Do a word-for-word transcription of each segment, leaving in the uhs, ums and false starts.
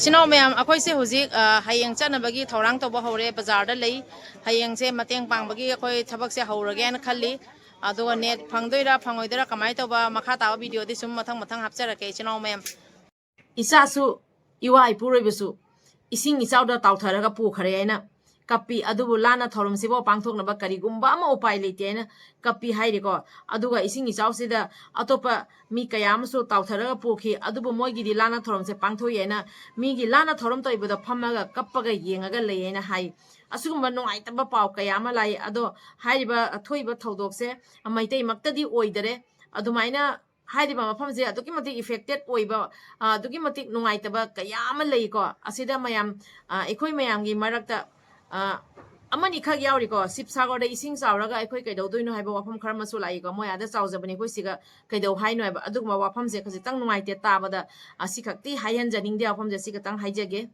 ꯏꯆꯤꯟ ꯏꯅꯥꯎ ꯃꯌꯥꯝ, ꯑꯩꯈꯣꯏꯁꯦ ꯍꯧꯖꯤꯛ, ꯑ, ꯍꯌꯦꯡ ꯆꯠꯅꯕꯒꯤ ꯊꯧꯔꯥꯡ ꯇꯧꯕ ꯍꯧꯔꯦ, ꯕꯖꯥꯔꯗ ꯂꯩ꯫ ꯍꯌꯦꯡꯁꯦ ꯃꯇꯦꯡ ꯄꯥꯡꯕꯒꯤ ꯑꯩꯈꯣꯏ ꯊꯕꯛꯁꯦ ꯍꯧꯔꯒꯦꯅ ꯈꯜꯂꯤ꯫ ꯑꯗꯨꯒ ꯅꯦꯠ ꯐꯪꯗꯣꯏꯔꯥ ꯐꯪꯉꯣꯏꯗꯣꯏꯔꯥ, ꯀꯃꯥꯏꯅ ꯇꯧꯕ, ꯃꯈꯥ ꯇꯥꯕ ꯚꯤꯗꯤꯑꯣꯗꯤ ꯁꯨꯝ ꯃꯊꯪ ꯃꯊꯪ ꯍꯥꯞꯆꯔꯛꯀꯦ, ꯏꯆꯤꯟ ꯏꯅꯥꯎ ꯃꯌꯥꯝ꯫ ꯏꯆꯥꯁꯨ ꯏꯋꯥ ꯏꯄꯨꯔꯣꯏꯕꯁꯨ ꯏꯁꯤꯡ ꯏꯆꯥꯎꯗ ꯇꯥꯎꯊꯔꯒ ꯄꯨꯈ꯭ꯔꯦ ꯍꯥꯏꯅ ꯀꯞꯄꯤ꯫ ꯑꯗꯨꯕꯨ ꯂꯥꯟꯅ ꯊꯧꯔꯝꯁꯤꯐꯥꯎ ꯄꯥꯡꯊꯣꯛꯅꯕ ꯀꯔꯤꯒꯨꯝꯕ ꯑꯃ ꯎꯄꯥꯏ ꯂꯩꯇꯦ ꯍꯥꯏꯅ ꯀꯞꯄꯤ ꯍꯥꯏꯔꯤꯀꯣ꯫ ꯑꯗꯨꯒ ꯏꯁꯤꯡ ꯏꯆꯥꯎꯁꯤꯗ ꯑꯇꯣꯞꯄ ꯃꯤ ꯀꯌꯥ ꯑꯃꯁꯨ ꯇꯥꯎꯊꯔꯒ ꯄꯨꯈꯤ꯫ ꯑꯗꯨꯕꯨ ꯃꯣꯏꯒꯤꯗꯤ ꯂꯥꯟꯅ ꯊꯧꯔꯝꯁꯦ ꯄꯥꯡꯊꯣꯛꯏ ꯍꯥꯏꯅ ꯃꯤꯒꯤ ꯂꯥꯟꯅ ꯊꯧꯔꯝ ꯇꯧꯔꯤꯕꯗꯣ ꯐꯝꯃꯒ ꯀꯞꯄꯒ ꯌꯦꯡꯉꯒ ꯂꯩ ꯍꯥꯏꯅ ꯍꯥꯏ꯫ ꯑꯁꯤꯒꯨꯝꯕ ꯅꯨꯡꯉꯥꯏꯇꯕ ꯄꯥꯎ ꯀꯌꯥ ꯑꯃ ꯂꯥꯛꯏ꯫ ꯑꯗꯣ ꯍꯥꯏꯔꯤꯕ ꯊꯣꯛꯏꯕ ꯊꯧꯗꯣꯛꯁꯦ ꯃꯩꯇꯩꯃꯛꯇꯗꯤ ꯑꯣꯏꯗꯔꯦ꯫ ꯑꯗꯨꯃꯥꯏꯅ ꯍꯥꯏꯔꯤꯕ ꯃꯐꯝꯁꯦ ꯑꯗꯨꯛꯀꯤ ꯃꯇꯤꯛ affected ꯑꯣꯏꯕ, ꯑ, ꯑꯗꯨꯛꯀꯤ ꯃꯇꯤꯛ ꯅꯨꯡꯉꯥꯏꯇꯕ ꯀꯌꯥ ꯑꯃ ꯂꯩꯀꯣ꯫ ꯑꯁꯤꯗ ꯃꯌꯥꯝ, ꯑ, ꯑꯩꯈꯣꯏ ꯃꯌꯥꯝꯒꯤ ꯃꯔꯛꯇ, ꯑ, ꯑꯃꯅꯤꯈꯛ ꯌꯥꯎꯔꯤꯀꯣ, ꯁꯤꯕꯁꯥꯒꯔꯗ ꯏꯁꯤꯡ ꯆꯥꯎꯔꯒ ꯑꯩꯈꯣꯏ ꯀꯩꯗꯧꯗꯣꯏꯅꯣ ꯍꯥꯏꯕ ꯋꯥꯐꯝ ꯈꯔ ꯑꯃꯁꯨ ꯂꯥꯛꯏꯀꯣ꯫ ꯃꯣꯏ ꯑꯥꯗ ꯆꯥꯎꯖꯕꯅꯤ, ꯑꯩꯈꯣꯏ ꯁꯤꯒ ꯀꯩꯗꯧ ꯍꯥꯏꯅꯣ ꯍꯥꯏꯕ ꯑꯗꯨꯒꯨꯝꯕ ꯋꯥꯐꯝꯁꯦ ꯈꯖꯤꯛꯇꯪ ꯅꯨꯡꯉꯥꯏꯇꯦ ꯇꯥꯕꯗ꯫ ꯑꯁꯤꯈꯛꯇꯤ ꯍꯥꯏꯍꯟꯖꯅꯤꯡꯗꯦ, ꯋꯥꯐꯝꯁꯦ ꯁꯤꯈꯛꯇꯪ ꯍꯥꯏꯖꯒꯦ꯫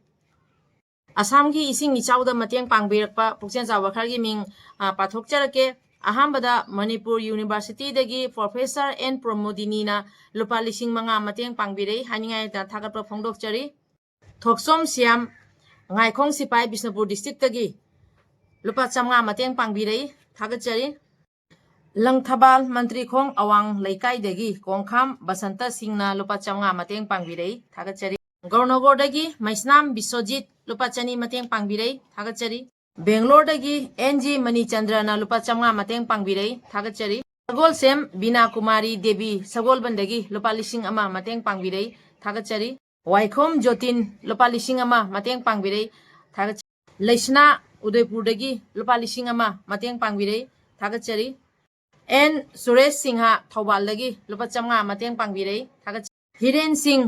ꯑꯁꯥꯝꯒꯤ ꯏꯁꯤꯡ ꯏꯆꯥꯎꯗ ꯃꯇꯦꯡ ꯄꯥꯡꯕꯤꯔꯛꯄ ꯄꯨꯛꯆꯦꯜ ꯆꯥꯎꯕ ꯈꯔꯒꯤ ꯃꯤꯡ, ꯑ, ꯄꯥꯊꯣꯛꯆꯔꯛꯀꯦ꯫ ꯑꯍꯥꯟꯕꯗ ꯃꯅꯤꯄꯨꯔ ꯌꯨꯅꯤꯚꯔꯁꯤꯇꯤꯗꯒꯤ ꯄ꯭ꯔꯣꯐꯦꯁꯔ ꯑꯦꯟ ꯄ꯭ꯔꯃꯣꯗꯤꯅꯤꯅ ꯂꯨꯄꯥ ꯂꯤꯁꯤꯡ ꯃꯉꯥ ꯃꯇꯦꯡ ꯄꯥꯡꯕꯤꯔꯛꯏ, ꯍꯥꯏꯅꯤꯡꯉꯥꯏ ꯂꯩꯇꯅ ꯊꯥꯒꯠꯄ ꯐꯣꯡꯗꯣꯛꯆꯔꯤ꯫ ꯊꯣꯛꯆꯣꯝ ꯁꯤꯌꯥꯝ, ꯉꯥꯏꯈꯣꯡ ꯁꯤꯄꯥꯏ, ꯕꯤꯁꯅꯨꯄꯨꯔ ꯗꯤꯁꯇ꯭ꯔꯤꯛꯇꯒꯤ ꯂꯨꯄꯥ ꯆꯥꯝꯃꯉꯥ ꯃꯇꯦꯡ ꯄꯥꯡꯕꯤꯔꯛꯏ, ꯊꯥꯒꯠꯆꯔꯤ꯫ ꯂꯪꯊꯕꯥꯜ ꯃꯟꯇ꯭ꯔꯤꯈꯣꯡ ꯑꯋꯥꯡ ꯂꯩꯀꯥꯏꯗꯒꯤ ꯀꯣꯡꯈꯥꯝ ꯕꯁꯟꯇ ꯁꯤꯡꯅ ꯂꯨꯄꯥ ꯆꯥꯝꯃꯉꯥ ꯃꯇꯦꯡ ꯄꯥꯡꯕꯤꯔꯛꯏ, ꯊꯥꯒꯠꯆꯔꯤ꯫ ꯒꯧꯔꯅꯒꯣꯔꯗꯒꯤ ꯃꯩꯁꯅꯥꯝ ꯕꯤꯁ꯭ꯋꯖꯤꯠ ꯂꯨꯄꯥ ꯆꯅꯤ ꯃꯇꯦꯡ ꯄꯥꯡꯕꯤꯔꯛꯏ, ꯊꯥꯒꯠꯆꯔꯤ꯫ ꯕꯦꯡꯒ꯭ꯂꯣꯔꯗꯒꯤ ꯑꯦꯟ ꯖꯤ ꯃꯅꯤꯆꯟꯗ꯭ꯔꯅ ꯂꯨꯄꯥ ꯆꯥꯝꯃꯉꯥ ꯃꯇꯦꯡ ꯄꯥꯡꯕꯤꯔꯛꯏ, ꯊꯥꯒꯠꯆꯔꯤ꯫ ꯁꯒꯣꯜꯁꯦꯝ ꯕꯤꯅꯥ ꯀꯨꯃꯥꯔꯤ ꯗꯦꯕꯤ ꯁꯒꯣꯜꯕꯟꯗꯒꯤ ꯂꯨꯄꯥ ꯂꯤꯁꯤꯡ ꯑꯃ ꯃꯇꯦꯡ ꯄꯥꯡꯕꯤꯔꯛꯏ, ꯊꯥꯒꯠꯆꯔꯤ꯫ ꯋꯥꯏꯈꯣꯝ ꯖꯣꯇꯤꯟ ꯂꯨꯄꯥ ꯂꯤꯁꯤꯡ ꯑꯃ ꯃꯇꯦꯡ ꯄꯥꯡꯕꯤꯔꯛꯏ, ꯊꯥꯒꯠꯆꯔꯤ꯫ ꯂꯩꯁꯅꯥ ꯎꯗꯩꯄꯨꯔꯗꯒꯤ ꯂꯨꯄꯥ ꯂꯤꯁꯤꯡ ꯑꯃ ꯃꯇꯦꯡ ꯄꯥꯡꯕꯤꯔꯛꯏ, ꯊꯥꯒꯠꯆꯔꯤ꯫ ꯑꯦꯟ ꯁꯨꯔꯦꯁ ꯁꯤꯡꯍ ꯊꯧꯕꯥꯜꯗꯒꯤ ꯂꯨꯄꯥ ꯆꯥꯝꯃꯉꯥ ꯃꯇꯦꯡ ꯄꯥꯡꯕꯤꯔꯛꯏ, ꯊꯥꯒꯠꯆꯔꯤ꯫ ꯍꯤꯔꯦꯟ ꯁꯤꯡ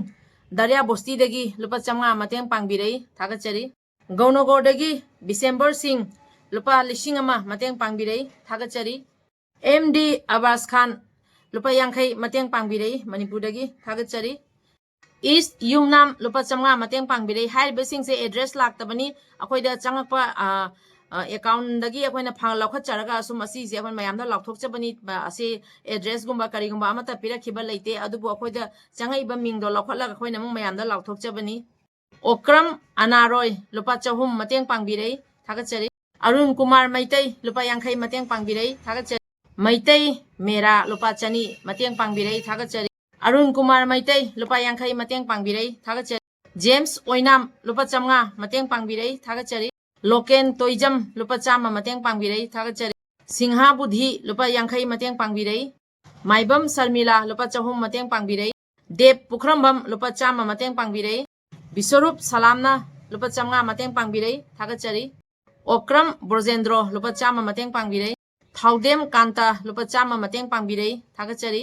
ꯗꯔꯤꯌꯥ ꯕꯣꯁꯇꯤꯗꯒꯤ ꯂꯨꯄꯥ ꯆꯥꯝꯃꯉꯥ ꯃꯇꯦꯡ ꯄꯥꯡꯕꯤꯔꯛꯏ, ꯊꯥꯒꯠꯆꯔꯤ꯫ ꯒꯧꯅꯒꯣꯔꯗꯒꯤ ꯕꯤꯁꯦꯝꯕꯔ ꯁꯤꯡ ꯂꯨꯄꯥ ꯂꯤꯁꯤꯡ ꯑꯃ ꯃꯇꯦꯡ ꯄꯥꯡꯕꯤꯔꯛꯏ, ꯊꯥꯒꯠꯆꯔꯤ꯫ ꯑꯦꯝ ꯗꯤ ꯑꯕꯥꯁ ꯈꯥꯟ ꯂꯨꯄꯥ ꯌꯥꯡꯈꯩ ꯃꯇꯦꯡ ꯄꯥꯡꯕꯤꯔꯛꯏ, ꯃꯅꯤꯄꯨꯔꯗꯒꯤ, ꯊꯥꯒꯠꯆꯔꯤ꯫ ꯏꯁ ꯌꯨꯝꯅꯥꯝ ꯂꯨꯄꯥ ꯆꯥꯝꯃꯉꯥ ꯃꯇꯦꯡ ꯄꯥꯡꯕꯤꯔꯛꯏ꯫ ꯍꯥꯏꯔꯤꯕꯁꯤꯡꯁꯦ ꯑꯦꯗ꯭ꯔꯦꯁ ꯂꯥꯛꯇꯕꯅꯤ, ꯑꯩꯈꯣꯏꯗ ꯆꯪꯉꯛꯄ, ꯑ, ꯑ, ꯑꯦꯀꯥꯎꯟꯗꯒꯤ ꯑꯩꯈꯣꯏꯅ ꯐꯪ-, ꯂꯧꯈꯠꯆꯔꯒ ꯑꯁꯨꯝ ꯑꯁꯤꯁꯦ ꯑꯩꯈꯣꯏ ꯃꯌꯥꯝꯗ ꯂꯥꯎꯊꯣꯛꯆꯕꯅꯤ꯫ ꯑ, ꯑꯁꯤ ꯑꯦꯗ꯭ꯔꯦꯁꯀꯨꯝꯕ ꯀꯔꯤꯒꯨꯝꯕ ꯑꯃꯠꯇ ꯄꯤꯔꯛꯈꯤꯕ ꯂꯩꯇꯦ, ꯑꯗꯨꯕꯨ ꯑꯩꯈꯣꯏꯗ ꯆꯪꯉꯛꯏꯕ ꯃꯤꯡꯗꯣ ꯂꯧꯈꯠꯂꯒ ꯑꯩꯈꯣꯏꯅ ꯑꯃꯨꯛ ꯃꯌꯥꯝꯗ ꯂꯥꯎꯊꯣꯛꯆꯕꯅꯤ꯫ ꯑꯣꯀ꯭ꯔꯝ ꯑꯅꯥꯔꯣꯏ ꯂꯨꯄꯥ ꯆꯍꯨꯝ ꯃꯇꯦꯡ ꯄꯥꯡꯕꯤꯔꯛꯏ, ꯊꯥꯒꯠꯆꯔꯤ꯫ ꯑꯔꯨꯟ ꯀꯨꯃꯥꯔ ꯃꯩꯇꯩ ꯂꯨꯄꯥ ꯌꯥꯡꯈꯩ ꯃꯇꯦꯡ ꯄꯥꯡꯕꯤꯔꯛꯏ, ꯊꯥꯒꯠꯆꯔꯤ꯫ ꯃꯩꯇꯩ ꯃꯦꯔꯥ ꯂꯨꯄꯥ ꯆꯅꯤ ꯃꯇꯦꯡ ꯄꯥꯡꯕꯤꯔꯛꯏ, ꯊꯥꯒꯠꯆꯔꯤ꯫ ꯑꯔꯨꯟ ꯀꯨꯃꯥꯔ ꯃꯩꯇꯩ ꯂꯨꯄꯥ ꯌꯥꯡꯈꯩ ꯃꯇꯦꯡ ꯄꯥꯡꯕꯤꯔꯛꯏ, ꯊꯥꯒꯠꯆꯔꯤ꯫ ꯖꯦꯝꯁ ꯑꯣꯏꯅꯥꯝ ꯂꯨꯄꯥ ꯆꯥꯝꯃꯉꯥ ꯃꯇꯦꯡ ꯄꯥꯡꯕꯤꯔꯛꯏ, ꯊꯥꯒꯠꯆꯔꯤ꯫ ꯂꯣꯀꯦꯟ ꯇꯣꯏꯖꯝ ꯂꯨꯄꯥ ꯆꯥꯝꯃ ꯃꯇꯦꯡ ꯄꯥꯡꯕꯤꯔꯛꯏ, ꯊꯥꯒꯠꯆꯔꯤ꯫ ꯁꯤꯡꯍꯥ ꯕꯨꯙꯤ ꯂꯨꯄꯥ ꯌꯥꯡꯈꯩ ꯃꯇꯦꯡ ꯄꯥꯡꯕꯤꯔꯛꯏ꯫ ꯃꯥꯏꯕꯝ ꯁꯔꯃꯤꯂꯥ ꯂꯨꯄꯥ ꯆꯍꯨꯝ ꯃꯇꯦꯡ ꯄꯥꯡꯕꯤꯔꯛꯏ꯫ ꯗꯦꯕ ꯄꯨꯈ꯭ꯔꯝꯕꯝ ꯂꯨꯄꯥ ꯆꯥꯝꯃ ꯃꯇꯦꯡ ꯄꯥꯡꯕꯤꯔꯛꯏ꯫ ꯕꯤꯁꯣꯔꯨꯞ ꯁꯂꯥꯝꯅ ꯂꯨꯄꯥ ꯆꯥꯝꯃꯉꯥ ꯃꯇꯦꯡ ꯄꯥꯡꯕꯤꯔꯛꯏ, ꯊꯥꯒꯠꯆꯔꯤ꯫ ꯑꯣꯀ꯭ꯔꯝ ꯕ꯭ꯔꯣꯖꯦꯟꯗ꯭ꯔꯣ ꯂꯨꯄꯥ ꯆꯥꯝꯃ ꯃꯇꯦꯡ ꯄꯥꯡꯕꯤꯔꯛꯏ꯫ ꯊꯥꯎꯗꯦꯝ ꯀꯥꯟꯇ ꯂꯨꯄꯥ ꯆꯥꯝꯃ ꯃꯇꯦꯡ ꯄꯥꯡꯕꯤꯔꯛꯏ, ꯊꯥꯒꯠꯆꯔꯤ꯫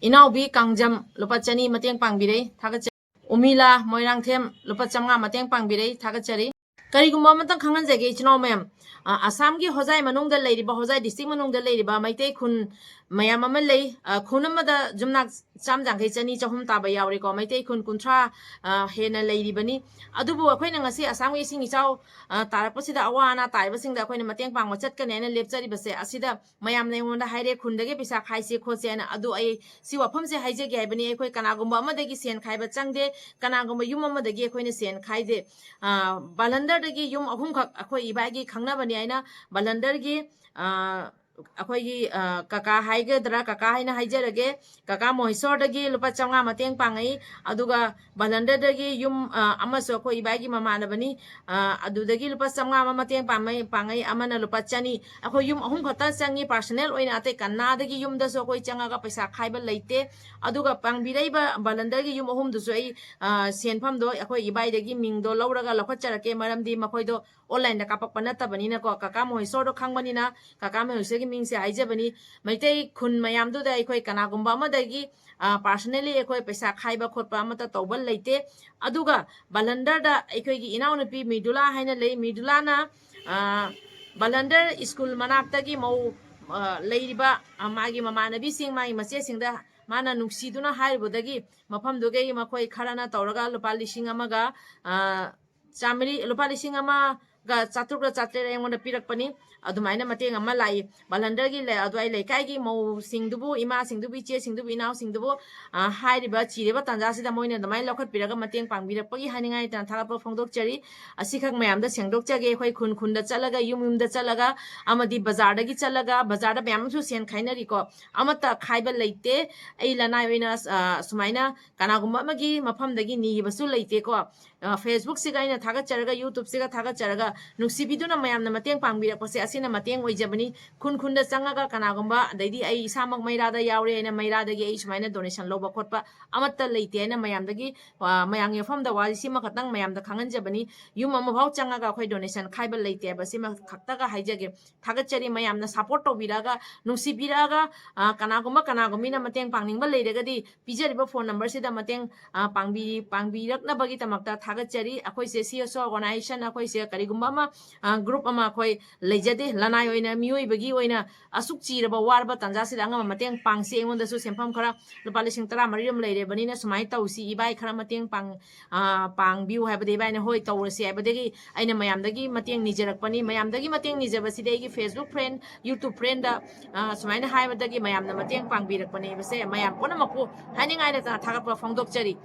ꯏꯅꯥꯎꯕꯤ ꯀꯥꯡꯖꯝ ꯂꯨꯄꯥ ꯆꯅꯤ ꯃꯇꯦꯡ ꯄꯥꯡꯕꯤꯔꯛꯏ, ꯊꯥꯒꯠꯆꯔꯤ꯫ ꯎꯃꯤꯂꯥ ꯃꯣꯏꯔꯥꯡꯊꯦꯝ ꯂꯨꯄꯥ ꯆꯥꯝꯃꯉꯥ ꯃꯇꯦꯡ ꯄꯥꯡꯕꯤꯔꯛꯏ, ꯊꯥꯒꯠꯆꯔꯤ꯫ ꯀꯔꯤꯒꯨꯝꯕ ꯑꯃꯇꯪ ꯈꯪꯍꯟꯖꯒꯦ ꯏꯆꯤꯟ ꯏꯅꯥꯎ ꯃꯌꯥꯝ, ꯑ, ꯑꯁꯥꯝꯒꯤ ꯍꯣꯖꯥꯏ ꯃꯅꯨꯡꯗ ꯂꯩꯔꯤꯕ, ꯍꯣꯖꯥꯏ district ꯃꯅꯨꯡꯗ ꯂꯩꯔꯤꯕ ꯃꯩꯇꯩ ꯈꯨꯟ ꯃꯌꯥꯝ ꯑꯃ ꯂꯩ꯫ ꯑ, ꯈꯨꯟ ꯑꯃꯗ ꯌꯨꯝꯅꯥꯛ ꯆꯥꯝ ꯌꯥꯡꯈꯩ, ꯆꯅꯤ, ꯆꯍꯨꯝ ꯇꯥꯕ ꯌꯥꯎꯔꯦꯀꯣ꯫ ꯃꯩꯇꯩ ꯈꯨꯟ ꯀꯨꯟꯊ꯭ꯔꯥ, ꯑ, ꯍꯦꯟꯅ ꯂꯩꯔꯤꯕꯅꯤ꯫ ꯑꯗꯨꯕꯨ ꯑꯩꯈꯣꯏꯅ ꯉꯁꯤ ꯑꯁꯥꯝꯒꯤ ꯏꯁꯤꯡ ꯏꯆꯥꯎ, ꯑ, ꯇꯥꯔꯛꯄꯁꯤꯗ ꯑꯋꯥ ꯑꯅꯥ ꯇꯥꯔꯤꯕꯁꯤꯡꯗ ꯑꯩꯈꯣꯏꯅ ꯃꯇꯦꯡ ꯄꯥꯡꯕ ꯆꯠꯀꯅꯤ ꯍꯥꯏꯅ ꯂꯦꯞꯆꯔꯤꯕꯁꯦ, ꯑꯁꯤꯗ ꯃꯌꯥꯝꯅ ꯑꯩꯉꯣꯟꯗ ꯍꯥꯏꯔꯦ, "ꯈꯨꯟꯗꯒꯤ ꯄꯩꯁꯥ ꯈꯥꯏꯁꯦ ꯈꯣꯠꯁꯦ" ꯍꯥꯏꯅ꯫ ꯑꯗꯨ ꯑꯩ ꯁꯤ ꯋꯥꯐꯝꯁꯦ ꯍꯥꯏꯖꯒꯦ ꯍꯥꯏꯕꯅꯤ, ꯑꯩꯈꯣꯏ ꯀꯅꯥꯒꯨꯝꯕ ꯑꯃꯗꯒꯤ ꯁꯦꯟ ꯈꯥꯏꯕ ꯆꯪꯗꯦ, ꯀꯅꯥꯒꯨꯝꯕ ꯌꯨꯝ ꯑꯃꯗꯒꯤ ꯑꯩꯈꯣꯏꯅ ꯁꯦꯟ ꯈꯥꯏꯗꯦ꯫ ꯑ, ꯕꯂꯟꯗꯔꯗꯒꯤ ꯌꯨꯝ ꯑꯍꯨꯝꯈꯛ ꯑꯩꯈꯣꯏ ꯏꯕꯥꯏꯒꯤ ꯈꯪꯅꯕꯅꯤ ꯍꯥꯏꯅ ꯕꯂꯟꯗꯔꯒꯤ, ꯑ, ꯑꯩꯈꯣꯏꯒꯤ, ꯑ, ꯀꯀꯥ ꯍꯥꯏꯒꯗ꯭ꯔꯥ, ꯀꯀꯥ ꯍꯥꯏꯅ ꯍꯥꯏꯖꯔꯒꯦ, ꯀꯀꯥ ꯃꯣꯍꯦꯁꯣꯔꯗꯒꯤ ꯂꯨꯄꯥ ꯆꯥꯝꯃꯉꯥ ꯃꯇꯦꯡ ꯄꯥꯡꯉꯛꯏ꯫ ꯑꯗꯨꯒ ꯕꯂꯟꯗꯔꯗꯒꯤ ꯌꯨꯝ, ꯑ, ꯑꯃꯁꯨ ꯑꯩꯈꯣꯏ ꯏꯕꯥꯏꯒꯤ ꯃꯃꯥꯟꯅꯕꯅꯤ, ꯑ, ꯑꯗꯨꯗꯒꯤ ꯂꯨꯄꯥ ꯆꯥꯝꯃꯉꯥ ꯑꯃ ꯃꯇꯦꯡ ꯄꯥꯡꯉꯛꯏ, ꯄꯥꯡꯉꯛꯏ, ꯑꯃꯅ ꯂꯨꯄꯥ ꯆꯅꯤ꯫ ꯑꯩꯈꯣꯏ ꯌꯨꯝ ꯑꯍꯨꯝ ꯈꯛꯇ ꯆꯪꯉꯤ, personal ꯑꯣꯏꯅ ꯑꯇꯩ ꯀꯅꯥꯗꯒꯤ ꯌꯨꯝꯗꯁꯨ ꯑꯩꯈꯣꯏ ꯆꯪꯉꯒ ꯄꯩꯁꯥ ꯈꯥꯏꯕ ꯂꯩꯇꯦ꯫ ꯑꯗꯨꯒ ꯄꯥꯡꯕꯤꯔꯛꯏꯕ ꯕꯂꯟꯗꯔꯒꯤ ꯌꯨꯝ ꯑꯍꯨꯝꯗꯨꯁꯨ ꯑꯩ, ꯑ, ꯁꯦꯟꯐꯝꯗꯣ ꯑꯩꯈꯣꯏ ꯏꯕꯥꯏꯗꯒꯤ ꯃꯤꯡꯗꯣ ꯂꯧꯔꯒ ꯂꯧꯈꯠꯆꯔꯛꯀꯦ, ꯃꯔꯝꯗꯤ ꯃꯈꯣꯏꯗꯣ online ꯗ ꯀꯥꯞꯄꯛꯄ ꯅꯠꯇꯕꯅꯤꯅꯀꯣ꯫ ꯀꯀꯥ ꯃꯣꯍꯦꯁꯣꯔꯗꯣ ꯈꯪꯕꯅꯤꯅ ꯀꯀꯥ ꯃꯣꯍꯦꯁꯣꯔꯒꯤ ꯃꯤꯡꯁꯦ ꯍꯥꯏꯖꯕꯅꯤ꯫ ꯃꯩꯇꯩ ꯈꯨꯟ ꯃꯌꯥꯝꯗꯨꯗ ꯑꯩꯈꯣꯏ ꯀꯅꯥꯒꯨꯝꯕ ꯑꯃꯗꯒꯤ, ꯑ, personally ꯑꯩꯈꯣꯏ ꯄꯩꯁꯥ ꯈꯥꯏꯕ ꯈꯣꯠꯄ ꯑꯃꯠꯇ ꯇꯧꯕ ꯂꯩꯇꯦ꯫ ꯑꯗꯨꯒ ꯕꯂꯟꯗꯔꯗ ꯑꯩꯈꯣꯏꯒꯤ ꯏꯅꯥꯎꯅꯨꯄꯤ ꯃꯤꯗꯨꯂꯥ ꯍꯥꯏꯅ ꯂꯩ꯫ ꯃꯤꯗꯨꯂꯥꯅ, ꯑ, ꯕꯂꯟꯗꯔ ꯁ꯭ꯀꯨꯜ ꯃꯅꯥꯛꯇꯒꯤ ꯃꯧ, ꯑ, ꯂꯩꯔꯤꯕ, ꯑ, ꯃꯥꯒꯤ ꯃꯃꯥꯟꯅꯕꯤꯁꯤꯡ, ꯃꯥꯒꯤ ꯃꯆꯦꯁꯤꯡꯗ ꯃꯥꯅ ꯅꯨꯡꯁꯤꯗꯨꯅ ꯍꯥꯏꯔꯨꯕꯗꯒꯤ ꯃꯐꯝꯗꯨꯒꯤ ꯃꯈꯣꯏ ꯈꯔꯅ ꯇꯧꯔꯒ ꯂꯨꯄꯥ ꯂꯤꯁꯤꯡ ꯑꯃꯒ, ꯑ, ꯆꯥꯃꯔꯤ, ꯂꯨꯄꯥ ꯂꯤꯁꯤꯡ ꯑꯃ ꯆꯥꯇ꯭ꯔꯨꯛꯂ ꯆꯥꯇ꯭ꯔꯦꯠ ꯑꯩꯉꯣꯟꯗ ꯄꯤꯔꯛꯄꯅꯤ꯫ ꯑꯗꯨꯃꯥꯏꯅ ꯃꯇꯦꯡ ꯑꯃ ꯂꯥꯛꯏ꯫ ꯕꯥꯂꯟꯗꯔꯒꯤ ꯂꯩ-, ꯑꯗꯨꯋꯥꯏ ꯂꯩꯀꯥꯏꯒꯤ ꯃꯧꯁꯤꯡꯗꯨꯕꯨ, ꯏꯃꯥꯁꯤꯡꯗꯨꯕꯨ, ꯏꯆꯦꯁꯤꯡꯗꯨꯕꯨ, ꯏꯅꯥꯎꯁꯤꯡꯗꯨꯕꯨ, ꯑ, ꯍꯥꯏꯔꯤꯕ ꯆꯤꯔꯤꯕ ꯇꯥꯟꯖꯥꯁꯤꯗ ꯃꯣꯏꯅ ꯑꯗꯨꯃꯥꯏꯅ ꯂꯧꯈꯠꯄꯤꯔꯒ ꯃꯇꯦꯡ ꯄꯥꯡꯕꯤꯔꯛꯄꯒꯤ ꯍꯥꯏꯅꯤꯡꯉꯥꯏ ꯂꯩꯇꯅ ꯊꯥꯒꯠꯄ ꯐꯣꯡꯗꯣꯛꯆꯔꯤ꯫ ꯑꯁꯤꯈꯛ ꯃꯌꯥꯝꯗ ꯁꯦꯡꯗꯣꯛꯆꯒꯦ꯫ ꯑꯩꯈꯣꯏ ꯈꯨꯟ ꯈꯨꯟꯗ ꯆꯠꯂꯒ, ꯌꯨꯝ ꯌꯨꯝꯗ ꯆꯠꯂꯒ, ꯑꯃꯗꯤ ꯕꯖꯥꯔꯗꯒꯤ ꯆꯠꯂꯒ, ꯕꯖꯥꯔꯗ ꯃꯌꯥꯝ ꯑꯃꯁꯨ ꯁꯦꯟ ꯈꯥꯏꯅꯔꯤꯀꯣ꯫ ꯑꯃꯠꯇ ꯈꯥꯏꯕ ꯂꯩꯇꯦ꯫ ꯑꯩ ꯂꯅꯥꯏ ꯑꯣꯏꯅ, ꯑ, ꯁꯨꯃꯥꯏꯅ ꯀꯅꯥꯒꯨꯝꯕ ꯑꯃꯒꯤ ꯃꯐꯝꯗꯒꯤ ꯅꯤꯈꯤꯕꯁꯨ ꯂꯩꯇꯦꯀꯣ꯫ ꯑ, Facebook-ꯁꯤꯒ ꯑꯩꯅ ꯊꯥꯒꯠꯆꯔꯒ, YouTube-ꯁꯤꯒ ꯊꯥꯒꯠꯆꯔꯒ, ꯅꯨꯡꯁꯤꯕꯤꯗꯨꯅ ꯃꯌꯥꯝꯅ ꯃꯇꯦꯡ ꯄꯥꯡꯕꯤꯔꯛꯄꯁꯦ, ꯑꯁꯤꯅ ꯃꯇꯦꯡ ꯑꯣꯏꯖꯕꯅꯤ꯫ ꯈꯨꯟ ꯈꯨꯟꯗ ꯆꯪꯉꯒ ꯀꯅꯥꯒꯨꯝꯕ, ꯑꯗꯩꯗꯤ ꯑꯩ ꯏꯁꯥꯃꯛ ꯃꯩꯔꯥꯗ ꯌꯥꯎꯔꯦ ꯍꯥꯏꯅ ꯃꯩꯔꯥꯗꯒꯤ ꯑꯩ ꯁꯨꯃꯥꯏꯅ donation ꯂꯧꯕ ꯈꯣꯠꯄ ꯑꯃꯠꯇ ꯂꯩꯇꯦ ꯍꯥꯏꯅ ꯃꯌꯥꯝꯗꯒꯤ, ꯑ, ꯃꯌꯥꯝꯒꯤ ꯃꯐꯝꯗ ꯋꯥꯁꯤ ꯁꯤꯃ ꯈꯛꯇꯪ ꯃꯌꯥꯝꯗ ꯈꯪꯍꯟꯖꯕꯅꯤ꯫ ꯌꯨꯝ ꯑꯃꯐꯥꯎ ꯆꯪꯉꯒ ꯑꯩꯈꯣꯏ donation ꯈꯥꯏꯕ ꯂꯩꯇꯦ ꯍꯥꯏꯕ ꯁꯤꯃ ꯈꯛꯇꯒ ꯍꯥꯏꯖꯒꯦ꯫ ꯊꯥꯒꯠꯆꯔꯤ꯫ ꯃꯌꯥꯝꯅ support ꯇꯧꯕꯤꯔꯒ, ꯅꯨꯡꯁꯤꯕꯤꯔꯛꯑꯒ, ꯑ, ꯀꯅꯥꯒꯨꯝꯕ, ꯀꯅꯥꯒꯨꯝꯕꯤꯅ ꯃꯇꯦꯡ ꯄꯥꯡꯅꯤꯡꯕ ꯂꯩꯔꯒꯗꯤ ꯄꯤꯖꯔꯤꯕ phone number-ꯁꯤꯗ ꯃꯇꯦꯡ, ꯑ, ꯄꯥꯡꯕꯤ-, ꯄꯥꯡꯕꯤꯔꯛꯅꯕꯒꯤꯗꯃꯛꯇ ꯊꯥꯒꯠꯆꯔꯤ꯫ ꯑꯩꯈꯣꯏꯁꯦ C S O organization, ꯑꯩꯈꯣꯏꯁꯦ ꯀꯔꯤꯒꯨꯝꯕ ꯑꯃ, ꯑ, group ꯑꯃ ꯑꯩꯈꯣꯏ ꯂꯩꯖꯗꯦ꯫ ꯂꯅꯥꯏ ꯑꯣꯏꯅ, ꯃꯤꯑꯣꯏꯕꯒꯤ ꯑꯣꯏꯅ ꯑꯁꯨꯛ ꯆꯤꯔꯕ ꯋꯥꯔꯕ ꯇꯥꯟꯖꯥꯁꯤꯗ ꯑꯉꯝꯕ ꯃꯇꯦꯡ ꯄꯥꯡꯁꯤ꯫ ꯑꯩꯉꯣꯟꯗꯁꯨ ꯁꯦꯟꯐꯝ ꯈꯔ ꯂꯨꯄꯥ ꯂꯤꯁꯤꯡ ꯇꯔꯥ ꯃꯔꯤ ꯑꯃ ꯂꯩꯔꯕꯅꯤꯅ ꯁꯨꯃꯥꯏꯅ ꯇꯧꯁꯤ, ꯏꯕꯥꯏ ꯈꯔ ꯃꯇꯦꯡ ꯄꯥꯡ-, ꯑ, ꯄꯥꯡꯕꯤꯌꯨ ꯍꯥꯏꯕꯗ ꯏꯕꯥꯏꯅ ꯍꯣꯏ ꯇꯧꯔꯁꯤ ꯍꯥꯏꯕꯗꯒꯤ ꯑꯩꯅ ꯃꯌꯥꯝꯗꯒꯤ ꯃꯇꯦꯡ ꯅꯤꯖꯔꯛꯄꯅꯤ꯫ ꯃꯌꯥꯝꯗꯒꯤ ꯃꯇꯦꯡ ꯅꯤꯖꯕꯁꯤꯗꯤ ꯑꯩꯒꯤ Facebook friend, YouTube friend-ꯗ, ꯑ, ꯁꯨꯃꯥꯏꯅ ꯍꯥꯏꯕꯗꯒꯤ ꯃꯌꯥꯝꯅ ꯃꯇꯦꯡ ꯄꯥꯡꯕꯤꯔꯛꯄꯅꯦꯕꯁꯦ꯫ ꯃꯌꯥꯝ ꯄꯨꯝꯅꯃꯛꯄꯨ ꯍꯥꯏꯅꯤꯡꯉꯥꯏ ꯂꯩꯇꯅ ꯊꯥꯒꯠꯄ ꯐꯣꯡꯗꯣꯛꯆꯔꯤ꯫